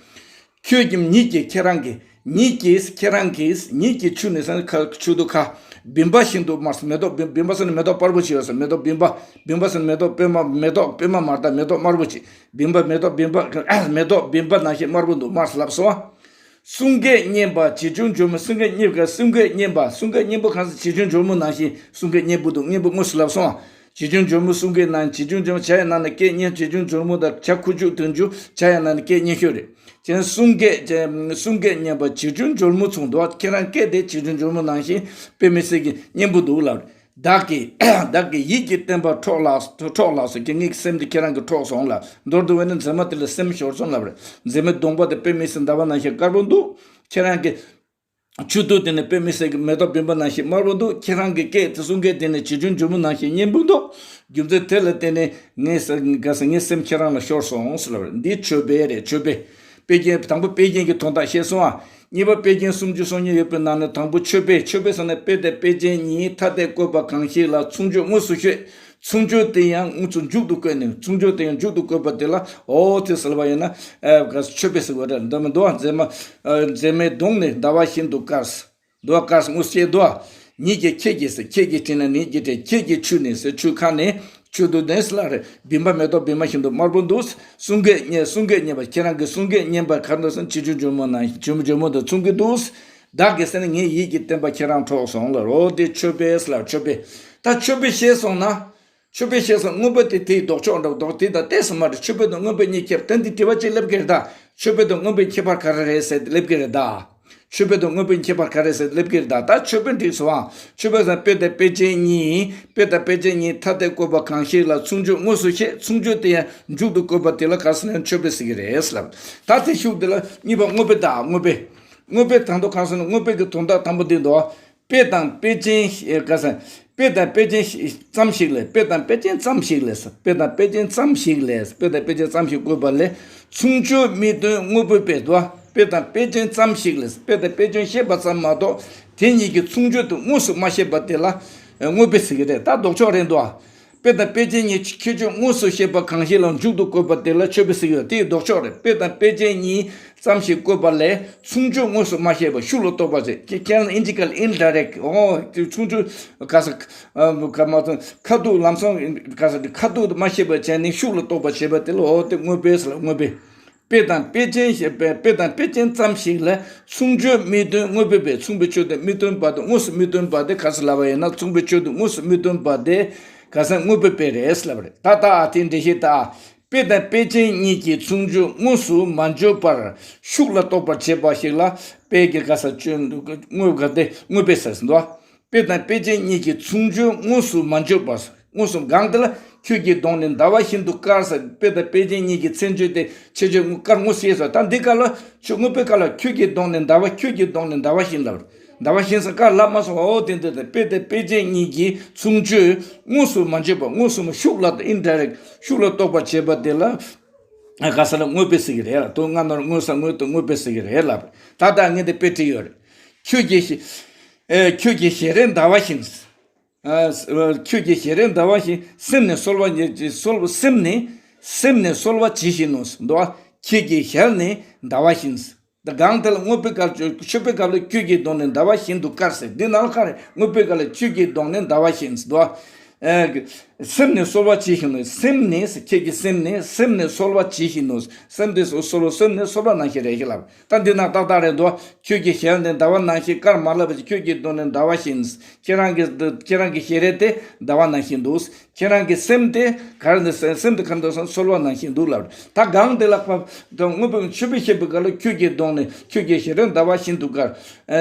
ཁྱོད་ཀྱིས་ཉིད་ཀྱིས་ཁྱེད་རང་གིས། ཉིད་ཀྱིས་ཁྱེད་རང་གིས། ཉིད་ཀྱི་ཆུ་ནི་ཟེར་ན་ཁ་ཆུ་དུ་ཁ། བིམ་པ་བཞིན་དུ་དམར། མེ་ཏོག་བིམ་བིམ་པ་ཟེར་ན་མེ་ཏོག་པར་པོ་ཆེ་ཡོད་ཟེར། མེ་ཏོག་བིམ་པ། བིམ་པ་ཟེར་ན་མེ་ཏོག་པད་མ། མེ་ཏོག་པད་མ་མ་རེད་ད། མེ་ཏོག་དམར་པོ་ཆེ། བིམ་པ་མེ་ཏོག་བིམ་པ། མེ་ཏོག་བིམ་པ་ནང་བཞིན་དམར་པོ་འདུག་དམར་ལབ་སོང་ཨ། གསུང་སྐད་སྙན་པ་བྱིའུ་ཆུང་འཇོལ་མོ། གསུང་སྐད་སྙན་པ། གསུང་སྐད་སྙན་པ། གསུང་སྐད་སྙན་པོ་གང་ཟེར། བྱིའུ་ཆུང་འཇོལ་མོ་ནང་བཞིན་གསུང་སྐད་སྙན་པོ་འདུག་སྙན་པོ་དངོས་སུ་ལབ་སོང་ཨ། བྱིའུ་ཆུང་འཇོལ་མོ་གསུང་སྐད་ནང་། བྱིའུ་ཆུང་འཇོལ་མོ་བྱ་ཡི་ནང་ན་སྐད་སྙན། བྱིའུ་ཆུང་འཇོལ་མོ་དང་བྱ་ཁུ་བྱུག་དུ་འཇུ། བྱ་ཡི་ནང་ན་སྐད་སྙན་ཤོས་རེད། ཅན་གསུང་སྐད་ཅན་གསུང་སྐད་སྙན་པ་བྱིའུ་ཆུང་འཇོལ་མོ་མཚུངས་འདུག་ཁྱེད་རང་སྐད་དེ་བྱིའུ་ཆུང་འཇོལ་མོ་ནང་བཞིན་དཔེ་མི་སྲིད་ཀྱི་སྙན་པོ་འདུག་ལབ། བདག་གི་བདག་གི་ཡིད་ཀྱི་བརྟན་པ་འཕྲོག་ལགས། འཕྲོག་ལགས་སོ། ཁྱེད་ངེད་ཀྱི་སེམས་དེ་ཁྱེད་རང་གིས་འཕྲོག་སོང་ལབ། མདོར་བསྡུ་བས་ན་མཛེས་མ་དེ་ལ་སེམས་ཤོར་སོང་ལབ་རེད། མཛེས་མའི་གདོང་པ་དེ་དཔེ་མི་སྲིད་ཟླ་བ་ནང་བཞིན་དཀར་པོ་འདུག་ཁྱེད་རང་གི་ཆུ་ཐིགས་དེ་ནི་དཔེ་མི་སྲིད་ཀྱི་མེ་ཏོག་བིམ་པ་ནང་བཞིན་དམར་པོ་འདུག་ཁྱེད་རང་གི་སྐད་དེ་གསུང་སྐད་དེ་ནི་བྱིའུ་ཆུང་འཇོལ་མོ་ནང་བཞིན་སྙན་པོ་འདུག་རྒྱུ་མཚན་དེ་ལ་བརྟེན་ནས་ངའི་ས་ག་ས་ངའི་སེམས་ཁྱེད་རང་ལ་ཤོར་སོང་ཟེར་ལབ་རེད། འདི་ཆོས་དཔེ་རེད། ཆོས་དཔེ། དཔེ་རྒྱན་དང་པོ་དཔེ་རྒྱན་གྱི་དོན་དག་བཤད་སོང་ཨ། གཉིས་པ་དཔེ་རྒྱན་སུམ་ཅུ་སོ་གཉིས་ཡོད་པའི་ནང་ནས་དང་པོ་ཆོས་དཔེ། ཆོས་དཔེ་ཟེར་ན་དཔེ་དང་དཔེ་ཅན་གཉིས་ཐ་དད་བཀོད་པ་གང་ཞིག་ལ་མཚུངས་ཆོས་དངོས་སུ་བཤད། མཚུངས་ཆོས་དེ་ཡང་དངོས་སུ་མཇུག་ཏུ་བཀོད་ནས། མཚུངས་ཆོས་དེ་ཡང་མཇུག་ཏུ་བཀོད་པ་དེ་ལ་ཨོ་དེ་ཟེར་བ་ཡིན་ན་ཨ་ག་ཆོས་དཔེ་ཟེར་བ་རེད། འདི་མི་འདུག་མཛེས་མ་ཨ་མཛེས་མའི་གདོང་ནི་ཟླ་བ་བཞིན་དུ་དཀར། འདུག་དཀར་དངོས་སུ་བཤད་འདུག་ཉིད་ཀྱིས་ཁྱེད་ཀྱིས་ཟེར། ཁྱེད་ཀྱིས་བྲིས་ན་ཉིད་ཀྱིས་བྲིས། ཁྱེད་ཀྱི་ཆུ་ནི་ཟེར། ཆུ་ཁ་ནི་ཆུ་དུ་ནི་ཟེར་ལ་རེད། བིམ་པ་མེ་ཏོག་བིམ་པ་བཞིན་དུ་དམར་པོ་འདུག་གསུང་སྐད་སྙན། གསུང་སྐད་སྙན་པ། ཁྱེད་རང་གི་གསུང་སྐད་སྙན་པ་ག་འདྲ་ཟེར་ན་བྱིའུ་ཆུང་འཇོལ་མོ་ནང་བྱིའུ་ཆུང་འཇོལ་མོ་དང་མཚུངས་ཀྱི་འདུག་བདག་གིས་ཟེར་ན་ངའི་ཡིད་ཀྱི་བརྟན་པ་ཁྱེད་རང་འཕྲོག་སོང་ལ་རོ། དེ་ཆོས་དཔེ་ཟེར་ལ་ཆོས་དཔེ། ད་ཆོས་དཔེ་བཤད་སོང་ན། ཆོས་དཔེ་བཤད་སོང་དངོས་པོ་དེ་དེའི་ལྡོག་ཕྱོགས་འདྲ་བོ་ལྡོག་དེ་དང་ཏོག་ཙམ་མ་རེད། ཆོས་དཔེ་དང་དངོས་པོ་གཉིས་ཁྱད་པར་ད་འདི་དྲི་བ་གཅིག་སླེབས་ཀྱི་རེད་ད། ཆོས་དཔེ་དང་དངོས་པོའི་ཁྱད་པར་ག་རེ་རེད་ཟེར་སླེབས་ཀྱི་རེད་ད། ཆོས་དཔེ་དང་དངོས་པོའི་ཁྱད་པར་ག་རེ་ཟེར་སླེབས་ཀྱི་རེད་ད། ད་ཆོས་དཔེ་འགྲིག་སོང་ཨ། ཆོས་དཔེ་ཟེར་དཔེ་དང་དཔེ་ཅན་གཉིས། དཔེ་དང་དཔེ་ཅན་གཉིས་ཐ་དད་བཀོད་པ་གང་ཞིག་ལ་མཚུངས་ཆོས་དངོས་སུ་བཤད། མཚུངས་ཆོས་དེ་ཡང་མཇུག་ཏུ་བཀོད་པ་དེ་ལ་ག་རེ་ཟེར་ན་ཆོས་དཔེ་ཟེར་གྱི་རེད་ལབ། ད་དེ་ཤུགས་དེ་ལ་གཉིས་པ་དངོས་དཔེ་ད་དངོས་དཔེ། དངོས་དཔེ་དང་དུ་གང་ཟེར་ན་དངོས་དཔེ་གི་དོན་དག་དང་པོ་འདི་འདུག་དཔེ་དང་དཔེ་ཅན་ཞེས་ག་ཟེར། དཔེ་དང་དཔེ་ཅན་ཞིག་ཙམ་ཞིག་ལས། དཔེ་དང་དཔེ་ཅན་ཙམ་ཞིག་ལས། དཔེ་དང་དཔེ་ཅན་ཙམ་ཞིག་ལས། དཔེ་དང་དཔེ་ཅན་ཙམ་ཞིག་བཀོད་པ་ལས་མཚུངས་ཆོས་མི་སྟོན་དངོས་པོའི་དཔེ་འདུག་དཔེ་དང་དཔེ་ཅན་ཙམ་ཞིག་ལས། དཔེ་དང་དཔེ་ཅན་བཤད་པ་ཙམ་མ་གཏོགས་དེ་གཉིས་ཀྱི་མཚུངས་ཆོས་དེ་དངོས་སུ་མ་བཤད་པ་དེ་ལ་དངོས་དཔེ་ཟེར་གྱི་རེད། ད་ལྡོག་ཕྱོགས་རེད་འདུག་དཔེ་དང་དཔེ་ཅན་གཉིས་ཁྱད་ཆོས་དངོས་སུ་བཤད་པ་གང་ཞིག་ལ་མཇུག་ཏུ་བཀོད་པ་དེ་ལ་ཆོས་དཔེ་ཟེར་གྱི་ཡོད། དེའི་ལྡོག་ཕྱོགས་རེད། དཔེ་དང་དཔེ་ཅན་གཉིས་ཙམ་ཞིག་བཀོད་པ་ལས་མཚུངས་ཆོས་དངོས་སུ་མ་བཤད་པ་ཤུགས་ལ་རྟོགས་པ་ཟེར། ཁྱེད་ཁྱེད་རང་ཨིན་ཇི་སྐད་ལ་indirect ཨོ་དེ་མཚུངས་ཆོས་ག་ས་ག་མ་ཚང་ཁ་ཐུག་ལམ་སང་ག་ས་ཁ་ཐུག་མ་བཤད་པ་བྱས་ནས་ཤུགས་ལ་རྟོགས་པ་བྱས་པ་དེ་ལ་ཨོ་དེ་དངོས་དཔེ་ཟེར་ལ་དངོས་དཔེ། དཔེ་དང་དཔེ་ཅན་ཞེས་པའི་དཔེ་དང་དཔེ་ཅན་ཙམ་ཞིག་ལ་མཚུངས་ཆོས་མི་སྟོན་དངོས་པོའི་དཔེ། མཚུངས་པའི་ཆོས་དེ་མི་སྟོན་པ་དེ་དངོས་སུ་མི་སྟོན་པ་དེ་ག་ཟེར་ལབ་པ་ཡིན་ན་མཚུངས་པའི་ཆོས་དེ་དངོས་སུ་མི་སྟོན་པ་དེ་ག་ཟེར་དངོས་པོའི་དཔེ་རེད་ལབ་རེད། ད་ལྟ་ཨ་དེ་འགྲེལ་བཤད་ད། དཔེ་དང་དཔེ་ཅན་གཉིས་ཀྱི་མཚུངས་ཆོས་དངོས་སུ་མ་འཇོག་པར་ཤུགས་ལ་རྟོགས་པར་བྱེད་པ་ཞིག་ལ་དཔེ་གི་ག་ཟེར་ཆོས་དངོས་ག་དེ་དངོས་དཔེ་ཟེར་ཟིན་ཏོ། དཔེ་དང་དཔེ་ཅན་གཉིས་ཀྱི་མཚུངས་ཆོས་དངོས་སུ་མ་འཇོག་པ། དངོས་སུ་གང་དེ་ལ་ཁྱོད་ཀྱི་གདོང་ནི་ཟླ་བ་བཞིན་དུ་དཀར་ཟེར། དཔེ་དང་དཔེ་ཅན་གཉིས་ཀྱི་མཚན་བརྗོད་དེ་ཁྱད་ཆོས་དངོས་དཀར་དངོས་སུ་བཤད་སོང་། ད་འདི་ག་ལ་ཆོས་དངོས་པོའི་སྐབས་ལ་ཁྱོད་ཀྱི་གདོང་ནི་ཟླ་བ། ཁྱོད་ཀྱི་གདོང་ནི་ཟླ་བ་བཞིན་ལབ། ཟླ་བ་བཞིན་ཟེར་དཀར་ལབ་མ་སོང་། འོ་དེ་འདི་དེ་དཔེ་དང་དཔེ་ཅན་གཉིས་ཀྱི་མཚུངས་ཆོས་དངོས་སུ་མ་འཇོག་པ། དངོས་སུ་མ་ཤུགས་ལ་indirect ཤུགས་ལ་རྟོགས་པར་བྱེད་པ་དེ་ལ་ག་ས་ལ་དངོས་དཔེ་ཟེར་གྱི་རེད་ལ། དོན་སྔ་ནོར་དངོས་ས་དངོས་དང་དངོས་དཔེ་ཟེར་གྱི་རེད་ལ། ད་ལྟ་ངས་འདི་དཔེ་བྲིས་ཡོད་རེད། ཁྱོད་ཀྱི་ཞལ་ཨེ་ཁྱོད་ཀྱི་ཞལ་རས་ཟླ་བ་བཞིན། ཨ་ཁྱོད་ཀྱི་ཞལ་རས་ཟླ་བ་བཞིན། སེམས་ནི་གསོལ་བ་ཉིད་ཀྱི་གསོལ། སེམས་ནི་སེམས་ནི་གསོལ་བ་ཇི་བཞིན་ནོ། འདུག་ཁྱེད་ཀྱི་ཞལ་ནི་ཟླ་བ་བཞིན། ད་གང་དེ་ལ་དངོས་པོའི་སྐབས་ཆོས་པའི་སྐབས་ལ་ཁྱོད་ཀྱི་གདོང་ནི་ཟླ་བ་བཞིན་དུ་དཀར་ཟེར། འདི་ནང་ལ་ག་རེ་དངོས་པོའི་སྐབས་ལ་ཁྱོད་ཀྱི་གདོང་ནི་ཟླ་བ་བཞིན་འདུག་ཨེ་སེམས་ནི་གསོལ་བ་ཇི་བཞིན་ནོ། སེམས་ནི་ཁྱེད་ཀྱི་སེམས་ནི་སེམས་ནི་གསོལ་བ་ཇི་བཞིན་ནོ། སེམས་དེ་གསོལ་བ་སེམས་ནི་གསོལ་བ་ནང་བཞིན་རེད་ཞེས་ལབ། ད་འདི་ནང་ཏག་ཏག་རེད་འདུག་ཁྱོད་ཀྱི་ཞལ་ནི་ཟླ་བ་ནང་བཞིན་དཀར་མ་ལབ་པ་ཞིག་ཁྱོད་ཀྱི་གདོང་ནི་ཟླ་བ་བཞིན། ཁྱེད་རང་གི་ཁྱེད་རང་གི་ཞལ་རས་དེ་ཟླ་བ་ནང་བཞིན་འདུག་ཁྱེད་རང་གི་སེམས་དེ་ག་རེ་འདུག་སེམས་དེ་ག་རེ་འདུག་ཟེར་ན་གསོལ་བ་ནང་བཞིན་འདུག་ལབ། ད་གང་དེ་ལ་དངོས་པོའི་ཆོས་པའི་བཤད་པའི་སྐབས་ལ་ཁྱོད་ཀྱི་གདོང་ནི་ཁྱོད་ཀྱི་ཞལ་རས་ཟླ་བ་བཞིན་དུ་དཀར།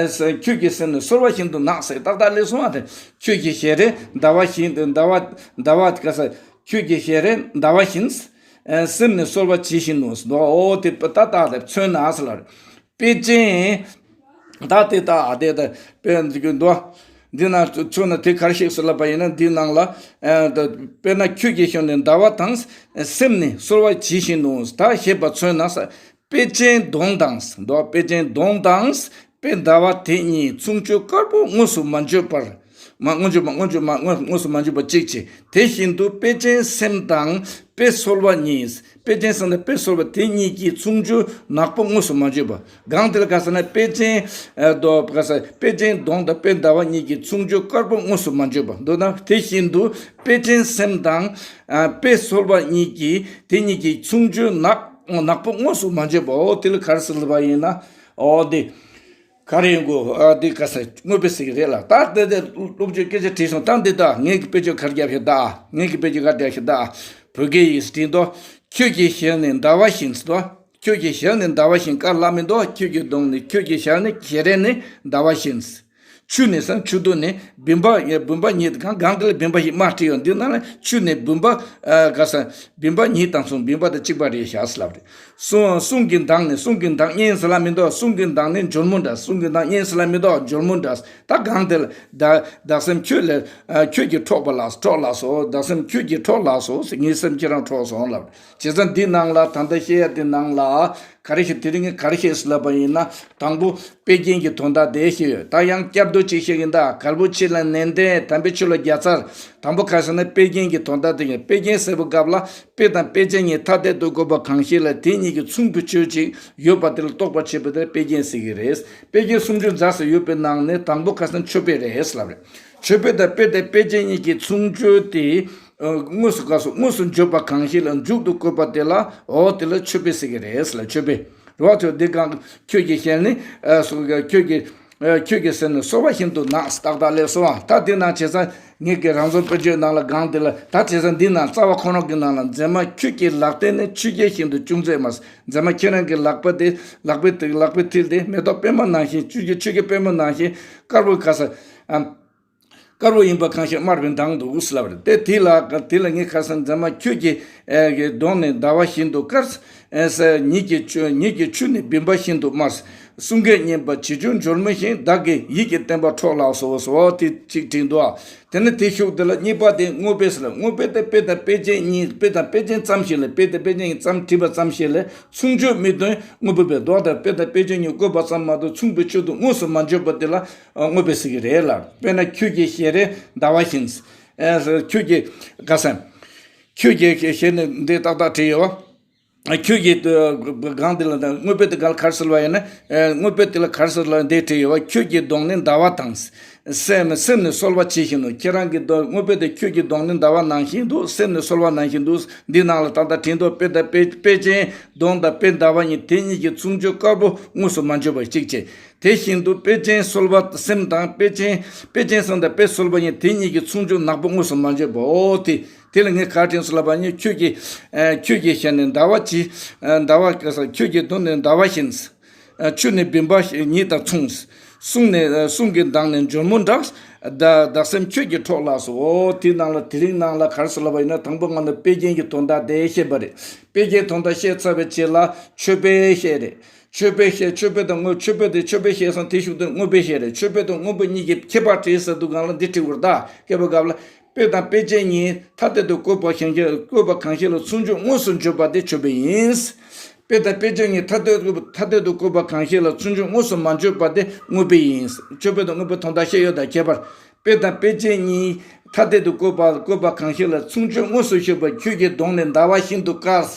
ཁྱོད་ཀྱི་སེམས་ནི་གསོལ་བ་བཞིན་དུ་ནག་ཟེར་ཏག་ཏག་སླེབས་སོང་བ་དེ། ཁྱོད་ཀྱི་ཞལ་རས་ཟླ་བ་བཞིན་དུ་ ཟླ་བ་ཟླ་བ་ག་ས་ཁྱོད་ཀྱི་ཞལ་རས་ཟླ་བ་བཞིན། སེམས་ནི་གསོལ་བ་ཇི་བཞིན་ནོ། ད་ཨོ་དེ་ད་ད་དེ་མཚོན་ན་ཟེར་ལ། དཔེ་ཅན། ད་དེ་ད་ཨ་དེ་ད་དཔེ་འདི་གི་འདུག་འདི་ན་མཚོན་ན་དེ་གར་ཞིག་ཟེར་ལ་པ་ཡིན་ན་འདི་ནང་ལ། དཔེར་ན་ཁྱོད་ཀྱི་ཞལ་ནི་ཟླ་བ་དང་། སེམས་ནི་གསོལ་བ་ཇི་བཞིན་ནོ། ད་ཞེས་པ་མཚོན་ན། དཔེ་ཅན་གདོང་དང་། འདུག་དཔེ་ཅན་གདོང་དང་། དཔེ་ཟླ་བ་དེ་གཉིས་མཚུངས་སྤྱོད་དཀར་པོ་དངོས་སུ་མ་བརྗོད་པར། མ་དངོས་སུ་མ་དངོས་སུ་མ་དངོས་དངོས་སུ་མ་བརྗོད་པ་གཅིག་བྱས། དེ་བཞིན་དུ་དཔེ་ཅན་སེམས་དང་དཔེ་གསོལ་བ་གཉིས། དཔེ་ཅན་སེམས་དང་དཔེ་གསོལ་བ་དེ་གཉིས་ཀྱི་མཚུངས་སྤྱོད་ནག་པོ་དངོས་སུ་མ་བརྗོད་པ། གང་དེ་ལ་ག་ཟེར་ན་དཔེ་ཅན། ཨ་དོ་ག་ཟེར་དཔེ་ཅན་གདོང་དང་དཔེ་ཟླ་བ་གཉིས་ཀྱི་མཚུངས་སྤྱོད་དཀར་པོ་དངོས་སུ་མ་བརྗོད་པ། མདོར་ན་དེ་བཞིན་དུ་དཔེ་ཅན་སེམས་དང་། ཨ་དཔེ་གསོལ་བ་གཉིས་ཀྱི་དེ་གཉིས་ཀྱི་མཚུངས་སྤྱོད་ནག་ནག་པོ་དངོས་སུ་མ་བརྗོད་པ། འོ་དེ་ལ་ག་རེ་ཟེར་ལ་པ་ཡིན་ན། འོ་དེ། ག་རེ་ཡིན་གོ། ཨ་འདི་ག་ས་དངོས་དཔེ་ཟེར་གི་རེད་ལ། ད་དེ་དེ་སློབ་དཔྱོད་སྐད་ཆ་དྲིས་སོང་། ད་འདི་ད་ངས་ཀྱི་དཔེ་བརྗོད་ག་རེ་རྒྱབ་ཤིག་ད། ངས་ཀྱི་དཔེ་བརྗོད་ག་རེ་རྒྱབ་ཤིག་ད། བོད་སྐད་ཡིག་དྲིས་དོ། ཁྱོད་ཀྱི་ཞལ་ནི་ཟླ་བ་བཞིན་དོ། ཁྱོད་ཀྱི་ཞལ་ནི་ཟླ་བ་བཞིན་དཀར་ལ་མི་འདུག་ཁྱོད་ཀྱི་གདོང་ནི་ཁྱོད་ཀྱི་ཞལ་ནི་ཞལ་རས་ནི་ཟླ་བ་བཞིན། ཆུ་ནི་ས་ཆུ་དུ་ནི་བུམ་པ་བུམ་པ་ཉིད་གང་གང་དེ་ལ་བུམ་པ་ཞིག་མ་བྲིས་ཡོད། འདི་ན་ལ་ཆུ་ནི་བུམ་པ་ཨ་ག་ས་བུམ་པ་ཉིད་དང་མཚུངས། བུམ་པ་དང་གཅིག་པ་རེད་ཤག་ཟེར་ལབ་རེད། གསུང་གསུང་གི་མདངས་ནི་གསུང་གི་མདངས་སྙན་ཟེར་ལ་མི་འདུག་གསུང་གི་མདངས་ནི་སྒྱོར་མོ་འདྲ། གསུང་གི་མདངས་སྙན་ཟེར་ལ་མི་འདུག་སྒྱོར་མོ་འདྲ། ད་གང་དེ་ལ་བདག་བདག་སེམས་ཁྱོད་ལ་ཨ་ཁྱོད་ཀྱིས་འཕྲོག་པ་ལགས། འཕྲོག་ལགས་སོ། བདག་སེམས་ཁྱོད་ཀྱིས་འཕྲོག་ལགས་སོ་ཟེར། ངའི་སེམས་ཁྱེད་རང་འཕྲོག་སོང་ལབ་རེད། བྱས་ཙང་འདི་ནང་ལ་ད་ལྟ་བཤད་ཡ་འདི་ནང་ལ། ག་རེ་ཞིག་དེ་རིང་ག་རེ་ཞིག་ལབ་པ་ཡིན་ན། དང་པོ་དཔེ་རྒྱན་གྱི་དོན་དག་དེ་ཞིག་ཡོད། ད་ཡང་བསྐྱར་ཟློས་ཅིག་བཤད་ཀྱིན་གདའ། གལ་པོ་ཆེ་ལ་ནན་ཏན་དམ་པའི་ཆོས་ལ་རྒྱལ་ཚར། དང་པོ་ག་ཟེར་ན་དཔེ་རྒྱན་གྱི་དོན་དག་དེ་ཡིན། དཔེ་རྒྱན་ཟེར་བའི་སྐབས་ལ་དཔེ་དང་དཔེ་ཅན་གཉིས་ཐ་དད་དུ་བཀོད་པ་གང་ཞིག་ལ་དེ་གཉིས་ཀྱི་མཚུངས་པའི་ཆོས་ཅིག་ཡོད་པ་དེ་ལ་རྟོགས་པར་བྱེད་པ་དེ་དཔེ་རྒྱན་ཟེར་གྱི་རེད། དཔེ་རྒྱན་སུམ་ཅུ་རྩ་གསུམ་ཡོད་པའི་ནང་ནས་དང་པོ་ག་ཟེར་ན་མཆོད་དཔེ་རེད་ལབ་རེད། མཆོད་དཔེ་དང་དཔེ་དང་དཔེ་ཅན་གཉིས་ཀྱི་མཚུངས་ཆོས་དེ། ཨ་དངོས་སུ་ག་སོ་དངོས་སུ་བརྗོད་པ་གང་ཞིག་ལ་མཇུག་ཏུ་བཀོད་པ་དེ་ལ་འོ་དེ་ལ་མཆོད་དཔེ་ཟེར་གྱི་རེད་ལ། མཆོད་དཔེ་རེད་བ། ཚོ་འདི་གང་ཁྱོད་ཀྱི་ཞལ་ནི་ཨ་སོ་ཁྱོད་ཀྱི་ཨ་ཁྱོད་ཀྱི་སེམས་ནི་གསོལ་བ་བཞིན་དུ་གནག་ཏག་ཏག་ལས་སོ། ད་འདི་ནང་བྱས་ཙང་ངེད་ཀྱི་རང་བཟོ་དཔེར་བརྗོད་ནང་ལ་གང་དེ་ལ་ད་བྱས་ཙང་འདི་ནང་རྩ་བ་ཁོ་ནོག་གི་ནང་ལ་མཛེས་མ་ཁྱོད་ཀྱི་ལག་རྟེན་ནི་ཆུ་རྐྱལ་བཞིན་དུ་ཅུང་ཟད་མ། མཛེས་མ་ཁྱེད་རང་གི་ལག་པ་དེ་ལག་པའི་ལག་པའི་མཐིལ་དེ་མེ་ཏོག་པད་མ་ནང་བཞིན་ཆུ་རྐྱལ་ཆུ་རྐྱལ་པད་མ་ནང་བཞིན་དཀར་པོ་ག་ས་ཨ། དཀར་པོ་ཡིན་པ་གང་ཞིག་དམར་བའི་མདངས་འདུག་ལབ་རེད་དེ། དེ་ལ་དེ་ལ་ངས་ཁ་སང་མཛེས་མ་ཁྱོད་ཀྱི་ཨེ་གི་གདོང་ནི་ཟླ་བ་བཞིན་དུ་དཀར། ཨེ་ས་ཉིད་ཀྱི་ཆུ་ཉིད་ཀྱི་ཆུ་ནི་བུམ་པ་བཞིན་དུ་དམར། གསུང་སྐད་སྙན་པ་བྱི་ཅུང་སྒྱོར་མོ་བཞིན། བདག་གི་ཡིད་ཀྱི་བརྟན་པ་འཕྲོག་ལགས་སོ་སོ་དེ་གཅིག་བྲིས་འདུག་དེ་ནི་དེ་ཤུགས་དེ་ལ་གཉིས་པ་དེ་དངོས་དཔེ་ཟེར་ལ། དངོས་དཔེ་དེ་དཔེ་དང་དཔེ་ཅན་གཉིས། དཔེ་དང་དཔེ་ཅན་ཙམ་ཞིག་ལ་དཔེ་དང་དཔེ་ཅན་གཉིས་ཙམ་བྲིས་པ་ཙམ་ཞིག་ལ་མཚུངས་ཆོས་མི་སྟོན་དངོས་པོ་པས་འདོགས་དང་། དཔེ་དང་དཔེ་ཅན་གཉིས་བཀོད་པ་ཙམ་མ་གཏོགས་མཚུངས་པའི་ཆོས་དུ་དངོས་སུ་མ་བརྗོད་པ་དེ་ལ། ཨ་དངོས་པོ་ཟེར་གྱི་རེད་ལ། དཔེར་ན་ཁྱོད་ཀྱི་ཞལ་རས་ཟླ་བ་བཞིན། ཨ་ཁྱོད་ཀྱི་ག་ས། ཁྱོད་ཀྱི་ཞལ་ནི་འདི་ཏག་ཏག་བྲིས་ཡོད་བ། ཁྱོད་ཀྱི་གང་དེ་ལ་དང་དངོས་དཔེ་དེ་ག་ལ་ག་རེ་ཟེར་བ་ཡིན་ན། ཨ་དངོས་དཔེ་དེ་ལ་ག་རེ་ཟེར་ལ་འདི་བྲིས་ཡོད་བ། ཁྱོད་ཀྱི་གདོང་ནི་ཟླ་བ་དང་། སེམས་སེམས་ནི་གསོལ་བ་ཇི་བཞིན་ནོ། ཁྱེད་རང་གི་གདོང་དངོས་དཔེ་དེ་ཁྱོད་ཀྱི་གདོང་ནི་ཟླ་བ་ནང་བཞིན་འདུག་སེམས་ནི་གསོལ་བ་ནང་བཞིན་འདུག་འདི་ནང་ལ་ད་ལྟ་བྲིས་འདུག་དཔེ་དང་དཔེ་དཔེ་ཅན་གདོང་དང་དཔེ་ཟླ་བ་གཉིས་དེ་གཉིས་ཀྱི་མཚུངས་ཆོས་དཀར་པོ་དངོས་སུ་མ་བརྗོད་པ་གཅིག་བྱས། དེ་བཞིན་དུ་དཔེ་ཅན་གསོལ་བ་སེམས་དང་དཔེ་ཅན་དཔེ་ཅན་སེམས་དང་དཔེ་གསོལ་བ་གཉིས་དེ་གཉིས་ཀྱི་མཚུངས་ཆོས་ནག་པོ་དངོས་སུ་མ་བརྗོད་པ། འོ་དེ་དེ་ལ་ངས་ག་དྲན་སོང་ལབ་པ་ཡིན། ཁྱོད་ཀྱི་ཨ་ཁྱོད་ཀྱི་ཞལ་ནི་ཟླ་བ་ཇི་ཟླ་བ་ག་ས་ཁྱོད་ཀྱི་གདོང་ནི་ཟླ་བ་བཞིན། ཨ་ཆུ་ནི་བུམ་པ་ཉིད་དང་མཚུངས། གསུང་ནི་ཨ་གསུང་གི་མདངས་ནི་སྒྱོར་མོ་འདྲ། བདག་བདག་སེམས་ཁྱོད་ཀྱིས་འཕྲོག་ལགས་སོ། འོ་དེའི་ནང་ལ་དེ་རིང་ནང་ལ་ག་རེ་ཟེར་ལབ་པ་ཡིན་ན། དང་པོ་ང་ནི་དཔེ་རྒྱན་གྱི་དོན་དག་དེ་བཤད་པ་རེད། དཔེ་རྒྱན་དོན་དག་བཤད་ཚར་བའི་རྗེས་ལ་མཆོད་དཔེ་བཤད་རེད། མཆོད་དཔེ་བཤད། མཆོད་དཔེ་དང་དངོས་མཆོད་དཔེ་དེ་མཆོད་དཔེ་བཤད་སོང་། དེ་ཤུགས་དེ་དངོས་དཔེ་བཤད་རེད། མཆོད་དཔེ་དང་དངོས་པོ་གཉིས་ཀྱི་ཁྱད་པར་དྲིས་ཟེར་དུས་སྒང་ལ་འདི་དྲི་བར་གདའ། སྐྱེས་པའི་སྐབས་ལ། དཔེ་དང་དཔེ་ཅན་གཉིས་ཐ་དད་དུ་བཀོད་པ་གང་ཞིག་བཀོད་པ་གང་ཞིག་ལ་མཚུངས་ཆོས་དངོས་སུ་བརྗོད་པ་དེ་མཆོད་དཔེ་ཡིན། དཔེ་དང་དཔེ་ཅན་གཉིས་ཐ་དད་དུ་ཐ་དད་དུ་བཀོད་པ་གང་ཞིག་ལ་མཚུངས་ཆོས་དངོས་སུ་མ་བརྗོད་པ་དེ་དངོས་དཔེ་ཡིན། མཆོད་དཔེ་དང་དངོས་པོའི་དོན་དག་བཤད་ཡོད་དང་ཁྱད་པར། དཔེ་དང་དཔེ་ཅན་གཉིས་ཐ་དད་དུ་བཀོད་པ་བཀོད་པ་གང་ཞིག་ལ་མཚུངས་ཆོས་དངོས་སུ་བརྗོད་པ། ཁྱོད་ཀྱི་གདོང་ནི་ཟླ་བ་བཞིན་དུ་དཀར།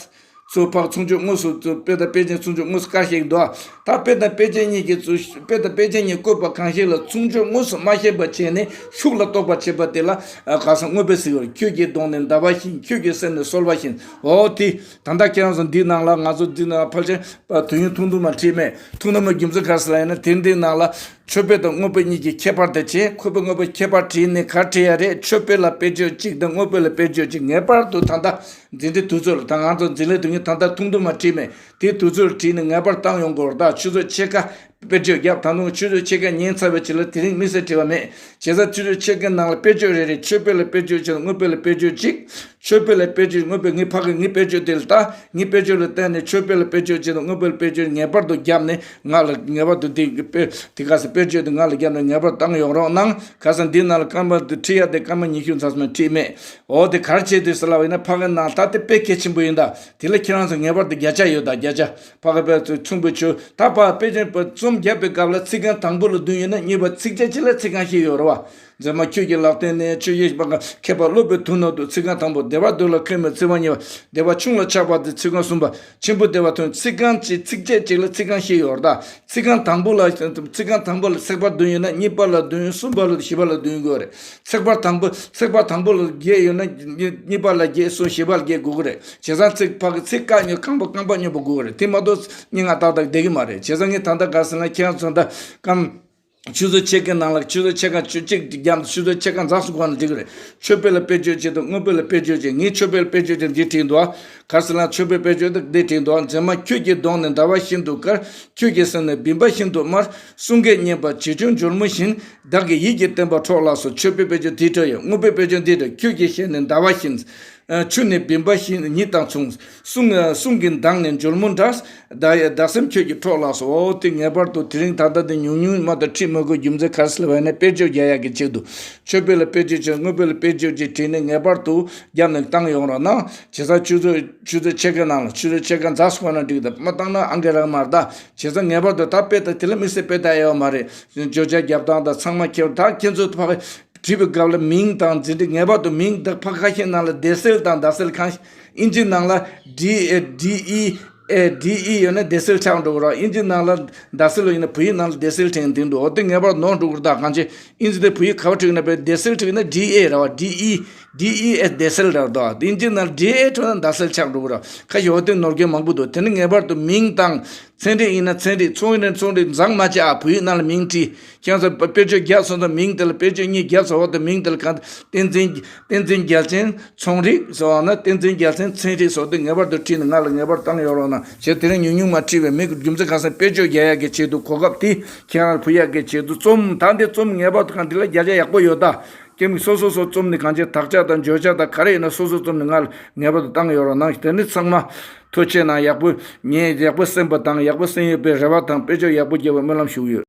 ཚུར་ཕར་མཚུངས་ཆོས་དངོས་སུ་དཔེ་དང་དཔེ་ཅན་མཚུངས་ཆོས་དངོས་སུ་དཀར་བཤད་ཀྱི་འདུག་ད་དཔེ་དང་དཔེ་ཅན་གཉིས་ཀྱི་ཚུལ། དཔེ་དང་དཔེ་ཅན་གཉིས་བཀོད་པ་གང་ཞིག་ལ་མཚུངས་ཆོས་དངོས་སུ་མ་བཤད་པ་བྱས་ནས་ཤུགས་ལ་རྟོགས་པ་བྱེད་པ་དེ་ལ་ག་ས་དངོས་དཔེ་ཟེར་བར། ཁྱོད་ཀྱི་གདོང་ནི་ཟླ་བ་བཞིན། ཁྱོད་ཀྱི་སེམས་ནི་གསོལ་བ་བཞིན། འོ་དེ་ད་ལྟ་ཁྱེད་རང་ཚོ་འདི་ནང་ལ་ང་ཚོ་འདི་ནང་ཕལ་ཆེར་དུས་ཡུན་ཐུང་ཐུང་མ་བྲིས་མེད། ཐུང་ཐུང་མ་རྒྱུ་མཚན་ག་རེ་ཟེར་ལ་ཡིན་ན། དེ་འདི་ནང་ལ་མཆོད་དཔེ་དང་དངོས་དཔེ་གཉིས་ཀྱི་ཁྱད་པར་དེ་བྱས། མཆོད་དཔེ་དངོས་དཔེ་ཁྱད་པར་བྲིས་ནས་ག་བྲིས་ཡ་རེད། མཆོད་དཔེ་ལ་དཔེ་བརྗོད་གཅིག་དང་དངོས་དཔེ་ལ་དཔེ་བརྗོད་གཅིག་ངེས་པར་དུ་ད་ལྟ་འཛིན་གྲྭའི་དུས་ཚོད་ལ། ད་ང་ཚོ་འཛིན་གྲྭའི་དུས་ཡུན་ད་ལྟ་ཐུང་ཐུང་མ་བྲིས་མེད། དེའི་དུས་ཚོད་ལ་བྲིས་ནས་ངེས་པར་བཏང་ཡོང་དགོས་རེད། ད་ཆུ་ཚོད་ཕྱེད་ཀ་ དཔེར་བརྗོད་བརྒྱབ། ད་དུང་ཆུ་ཚོད་ཕྱེད་ཀ་ཉན་ཚར་བའི་རྗེས་ལ་དེ་རིང་དམིགས་བསལ་བྲིས་པ་མེད། བྱས་ཙང་ཆུ་ཚོད་ཕྱེད་ཀའི་ནང་ལ་དཔེར་བརྗོད་རེ་རེ། མཆོད་དཔེ་ལ་དཔེར་བརྗོད་བྱས་ན་དངོས་དཔེ་ལ་དཔེར་བརྗོད་གཅིག་མཆོད་དཔེ་ལ་དཔེར་བརྗོད། དངོས་དཔེ་ངས་ཕ་གི་ངའི་དཔེར་བརྗོད་དེ་ལ་ལྟ། ངའི་དཔེར་བརྗོད་ལ་བརྟེན་ནས་མཆོད་དཔེ་ལ་དཔེར་བརྗོད་བྱས་ན་དངོས་དཔེ་ལ་དཔེར་བརྗོད་ངེས་པར་དུ་བརྒྱབ་ནས། ང་ལ་ངེས་པར་དུ་དེ་དཔེ་དེ་ག་ས་དཔེར་བརྗོད་དེ་ང་ལ་བརྒྱབ་ནས་ངེས་པར་བཏང་ཡོང་རོགས་གནང་། ཁ་སང་འདི་ནང་ལ་སྐར་མ་དེ་ཁྲིད་ཡ་དེ་སྐར་མ་ཉི་ཤུ་ཙམ་ཙམ་ཁྲིད་མེད། འོ་དེ་ག་རེ་བྱས་དུས་ཟེར་ལབ་པ་ཡིན་ན། ཕ་གི་ནང་ད་དེ་དཔེ་གལ་ཆེན་པོ་ཡིན་ད། དེ་ལ་ཁྱེད་རང་ཚོ་ངེས་པར་དུ་བརྒྱ་ཆ་ཡོད་ད། བརྒྱ་ཆ། ཕ་གི་དཔེ་ཚོ་མཚུངས་པའི་ཆོས་ད་ཕ་དཔེ་ཅན་པ་རྩོམ་བརྒྱབ་པའི་སྐབས་ལ་ཚིག་རྐང་དང་པོ་ལ་བདུན་ཡོད་ན། གཉིས་པ་ཚིགས་བཅད་གཅིག་ལ་ཚིག་རྐང་བཞི་ཡོད་རེད་བ། མཛེས་མ་ཁྱོད་ཀྱི་ལག་རྟེན་ནི། ཆོས་ཀྱི་མཁས་པ་སློབ་པའི་དུག་ནང་དུ། ཚིག་རྐང་དང་པོ། བདེ་བ་དུར་ལ་ཁོལ་མེད། ཚིག་རྐང་གཉིས་པ། བདེ་བ་ཆུང་ལ་ཆགས་པ་སྟེ། ཚིག་རྐང་གསུམ་པ། ཆེན་པོ་བདེ་བ་ཐོན། ཚིག་རྐང་གཅིག་ཚིགས་བཅད་གཅིག་ལ་ཚིག་རྐང་བཞི་ཡོད་རེད་ད། ཚིག་རྐང་དང་པོ་ལ། ཚིག་རྐང་དང་པོ་ལ་ཚེག་བར་བདུན་ཡོད་ན། གཉིས་པ་ལ་བདུན། གསུམ་པ་ལ། བཞི་པ་ལ་བདུན་དགོས་རེད། ཚེག་བར་དང་པོ། ཚེག་བར་དང་པོ་ལ་བརྒྱད་ཡོད་ན། གཉིས་གཉིས་པ་ལ་བརྒྱད། གསུམ། བཞི་པ་ལ་བརྒྱད་དགོས་ཀྱི་རེད། བྱས་ཙང་ཚིག་ཕ་གི་ཚིག་རྐང་གཉིས་རྐང་པ་རྐང་པ་གཉིས་པོ་དགོས་ཀྱི་རེད། དེ་མ་གཏོགས་སྙན་ངག་ཏག་ཏག་བསྡད་ཀྱི་མ་རེད། བྱས་ཙང་ངས་ད་ལྟ་ག་ཟེར་ན། ཁྱེད་རང་ཚོ་ད་སྐར་མ་ཆུ་ཚོད་ཕྱེད་ཀའི་ནང་ལ། ཆུ་ཚོད་ཕྱེད་ཀ་ཆུ་གཅིག་བརྒྱབ་ནས་ཆུ་ཚོད་ཕྱེད་ཀ་འཛེགས་སུ་བཀོད་ན་འགྲིག་གི་རེད། མཆོད་དཔེ་ལ་དཔེར་བརྗོད་བྱེད་དང་དངོས་དཔེ་ལ་དཔེར་བརྗོད་བྱེད། ངས་མཆོད་དཔེ་ལ་དཔེར་བརྗོད་བྱེད་འདི་བྲིས་འདུག་ཨ། ག་རེ་ཟེར་ན། མཆོད་པའི་དཔེར་བརྗོད་དེ་འདི་བྲིས་འདུག་ཨ། མཛེས་མ་ཁྱོད་ཀྱི་གདོང་ནི་ཟླ་བ་བཞིན་དུ་དཀར། ཁྱོད་ཀྱི་སེམས་ནི་བིམ་པ་བཞིན་དུ་དམར། གསུང་སྐད་སྙན་པ་བྱིའུ་ཆུང་མགྱོགས་མོ་བཞིན། བདག་གི་ཡིད་ཀྱི་བརྟན་པ་འཕྲོག་ལགས་སོ། མཆོད་པའི་དཔེར་བརྗོད་འདི་འདྲ་ཡོད། དངོས་པོའི་དཔེར་བརྗོད་འདི་འདྲ། ཁྱོད་ཀྱི་ཞལ་ནི་ཟླ་བ་བཞིན། ཆུ་ནི་བིམ་པ་བཞིན་ཉིད་དང་མཚུངས། གསུང་གསུང་གི་མདངས་ནི་མགྱོགས་མོ་འདྲ། བདག་བདག་སེམས་ཁྱོད་ཀྱིས་འཕྲོག་ལགས་སོ། འོ་དེ་ངེས་པར་དུ་དེ་རིང་ད་ལྟ་དེ་ཉུང་ཉུང་མ་གཏོགས་ཁྲིད་མི་དགོས། རྒྱུ་མཚན་ག་རེ་ཟེར་བ་ཡིན་ན། དཔེར་བརྗོད་རྒྱག་ཡག་གི་ཆེད་དུ། མཆོད་དཔེ་ལ་དཔེར་བརྗོད་བྱས། དངོས་དཔེ་ལ་དཔེར་བརྗོད་ཅིག་བྲིས་ནས་ངེས་པར་དུ་བརྒྱབ་ནས་བཏང་ཡོང་རོགས་གནང་། བྱས་ཙང་ཆུ་ཚོད་ཆུ་ཚོད་ཕྱེད་ཀའི་ནང་ལ། ཆུ་ཚོད་ཕྱེད་ཀ་འཛེགས་སུ་བཀོད་ན་འགྲིག་ད། མ་བཏང་ན་ཨང་ཀི་རག་མ་རེད་ད། བྱས་ཙང་ངེས་པར་དུ་ད་དཔེ་ད་དེ་ལ་དམིགས་བསལ་དཔེ་ལྟ་ཡོད་མ་རེད། བརྗོད་བྱ་རྒྱབ་སྟངས་དང་ཚང་མ་ཁྱེད་ད་ཁྱེད་ཚོ་ཕ་གི་བྲིས་པའི་སྐབས་ལ་མིང་དང་འཛིན་གྲྭ། ངེས་པར་དུ་མིང་དང་། ཕ་གི་ཁ་ཤས་ནང་ལ་བརྡ་སེལ་དང་བརྡ་སེལ་གང་། ཨིན་ཇི་ནང་ལ་ཌི་ཨེ་ཌི་ཨི་ཨེ་ཌི་ཨི་ཡོད་ན་བརྡ་སེལ་ཆགས་འགྲོ་གི་རེད། ཨིན་ཇི་ནང་ལ་བརྡ་སེལ་ཡིན་ན། བོད་ཡིག་ནང་ལ་བརྡ་སེལ་བྲིས་ཡིན་དེ་འདུག་འོ་དེ་ངེས་པར་ནོར་འགྲོ་གི་རེད་ད། གང་ཅི་ཨིན་ཇི་དེ་བོད་ཡིག་ག་པར་བྲིས་ན་བརྡ་སེལ་བྲིས་ན་ཌི་ཨེ་རེད་བ། ཌི་ཨི་ཌི་ཨི་ཨེ་བརྡ་སེལ་རེད་ད། ཨིན་ཇི་ནང་ལ་ཌི་ཨེ་བྲིས་ན་བརྡ་སེལ་ཆགས་འགྲོ་གི་རེད། ཁ་ཤས་འོ་དེ་ནོར་མཁན་མང་པོ་འདུག་དེ་ནི་ངེས་པར་དུ་མིང་དང་། ཚན་རིག་ཡིན་ན་ཚན་རིག། ཚོང་རིག་ན་ཚོང་རིག། འཛེགས་མ་བྱེད་ཨ། བོད་ཡིག་ནང་ལ་མིང་བྲིས། ཁྱེད་ཚོ་དཔེར་བརྗོད་བརྒྱབ་སོང་ཙང་མིང་དེ་ལ། དཔེར་བརྗོད་གཉིས་བརྒྱབ་སོང་བ་དང་། མིང་དེ་ལ་གང་། བསྟན་འཛིན་བསྟན་འཛིན་རྒྱལ་མཚན་ཚོང་རིག་ཟེར་བ་ན། བསྟན་འཛིན་རྒྱལ་མཚན་ཚན་རིག་ཟེར་དེ་ངེས་པར་དུ་བྲིས་ནས་ང་ལ་ངེས་པར་བཏང་ཡོང་རོགས་གནང་། བྱས་དེ་རིང་ཉུང་ཉུང་མ་བྲིས་པའི་མི། རྒྱུ་མཚན་ག་རེ་ཟེར་ན། དཔེར་བརྗོད་རྒྱག་ཡག་གི་ཆེད་དུ། གོ་སྐབས་དེ་ཁྱེད་རང་ཕུལ་ཡག་གི་ཆེད་དུ། རྩོམ་ད་འདི་རྩོམ་ངེས་པར་དུ་གང་འདི་ལ་བརྒྱ་ཆ་ཡག་པོ་ཡོད་ད། ཁྱེད་མི་སོ་སོ་སོ་རྩོམ་ནི་གང་ཅི་དག་ཆ་དང་བརྗོད་བྱ་དང་ག་རེ་ཡིན་ན་སོ་སོ་རྩོམ་ནི་ང་ལ་ངེས་པར་དུ་བཏང་ཡོང་རོགས་གནང་། དེ་ནི་ཚང་མ་ཐུགས་རྗེ་གནང་། ཡག་པོ་ཉན། ཡག་པོ་གསན་པ་དང་། ཡག་པོ་གསན་ཡོད་པའི་རེ་བ་དང་། དཔེར་བརྗོད་ཡག་པོ་རྒྱབ་པའི་སྨོན་ལམ་ཞུ་གི་ཡོད།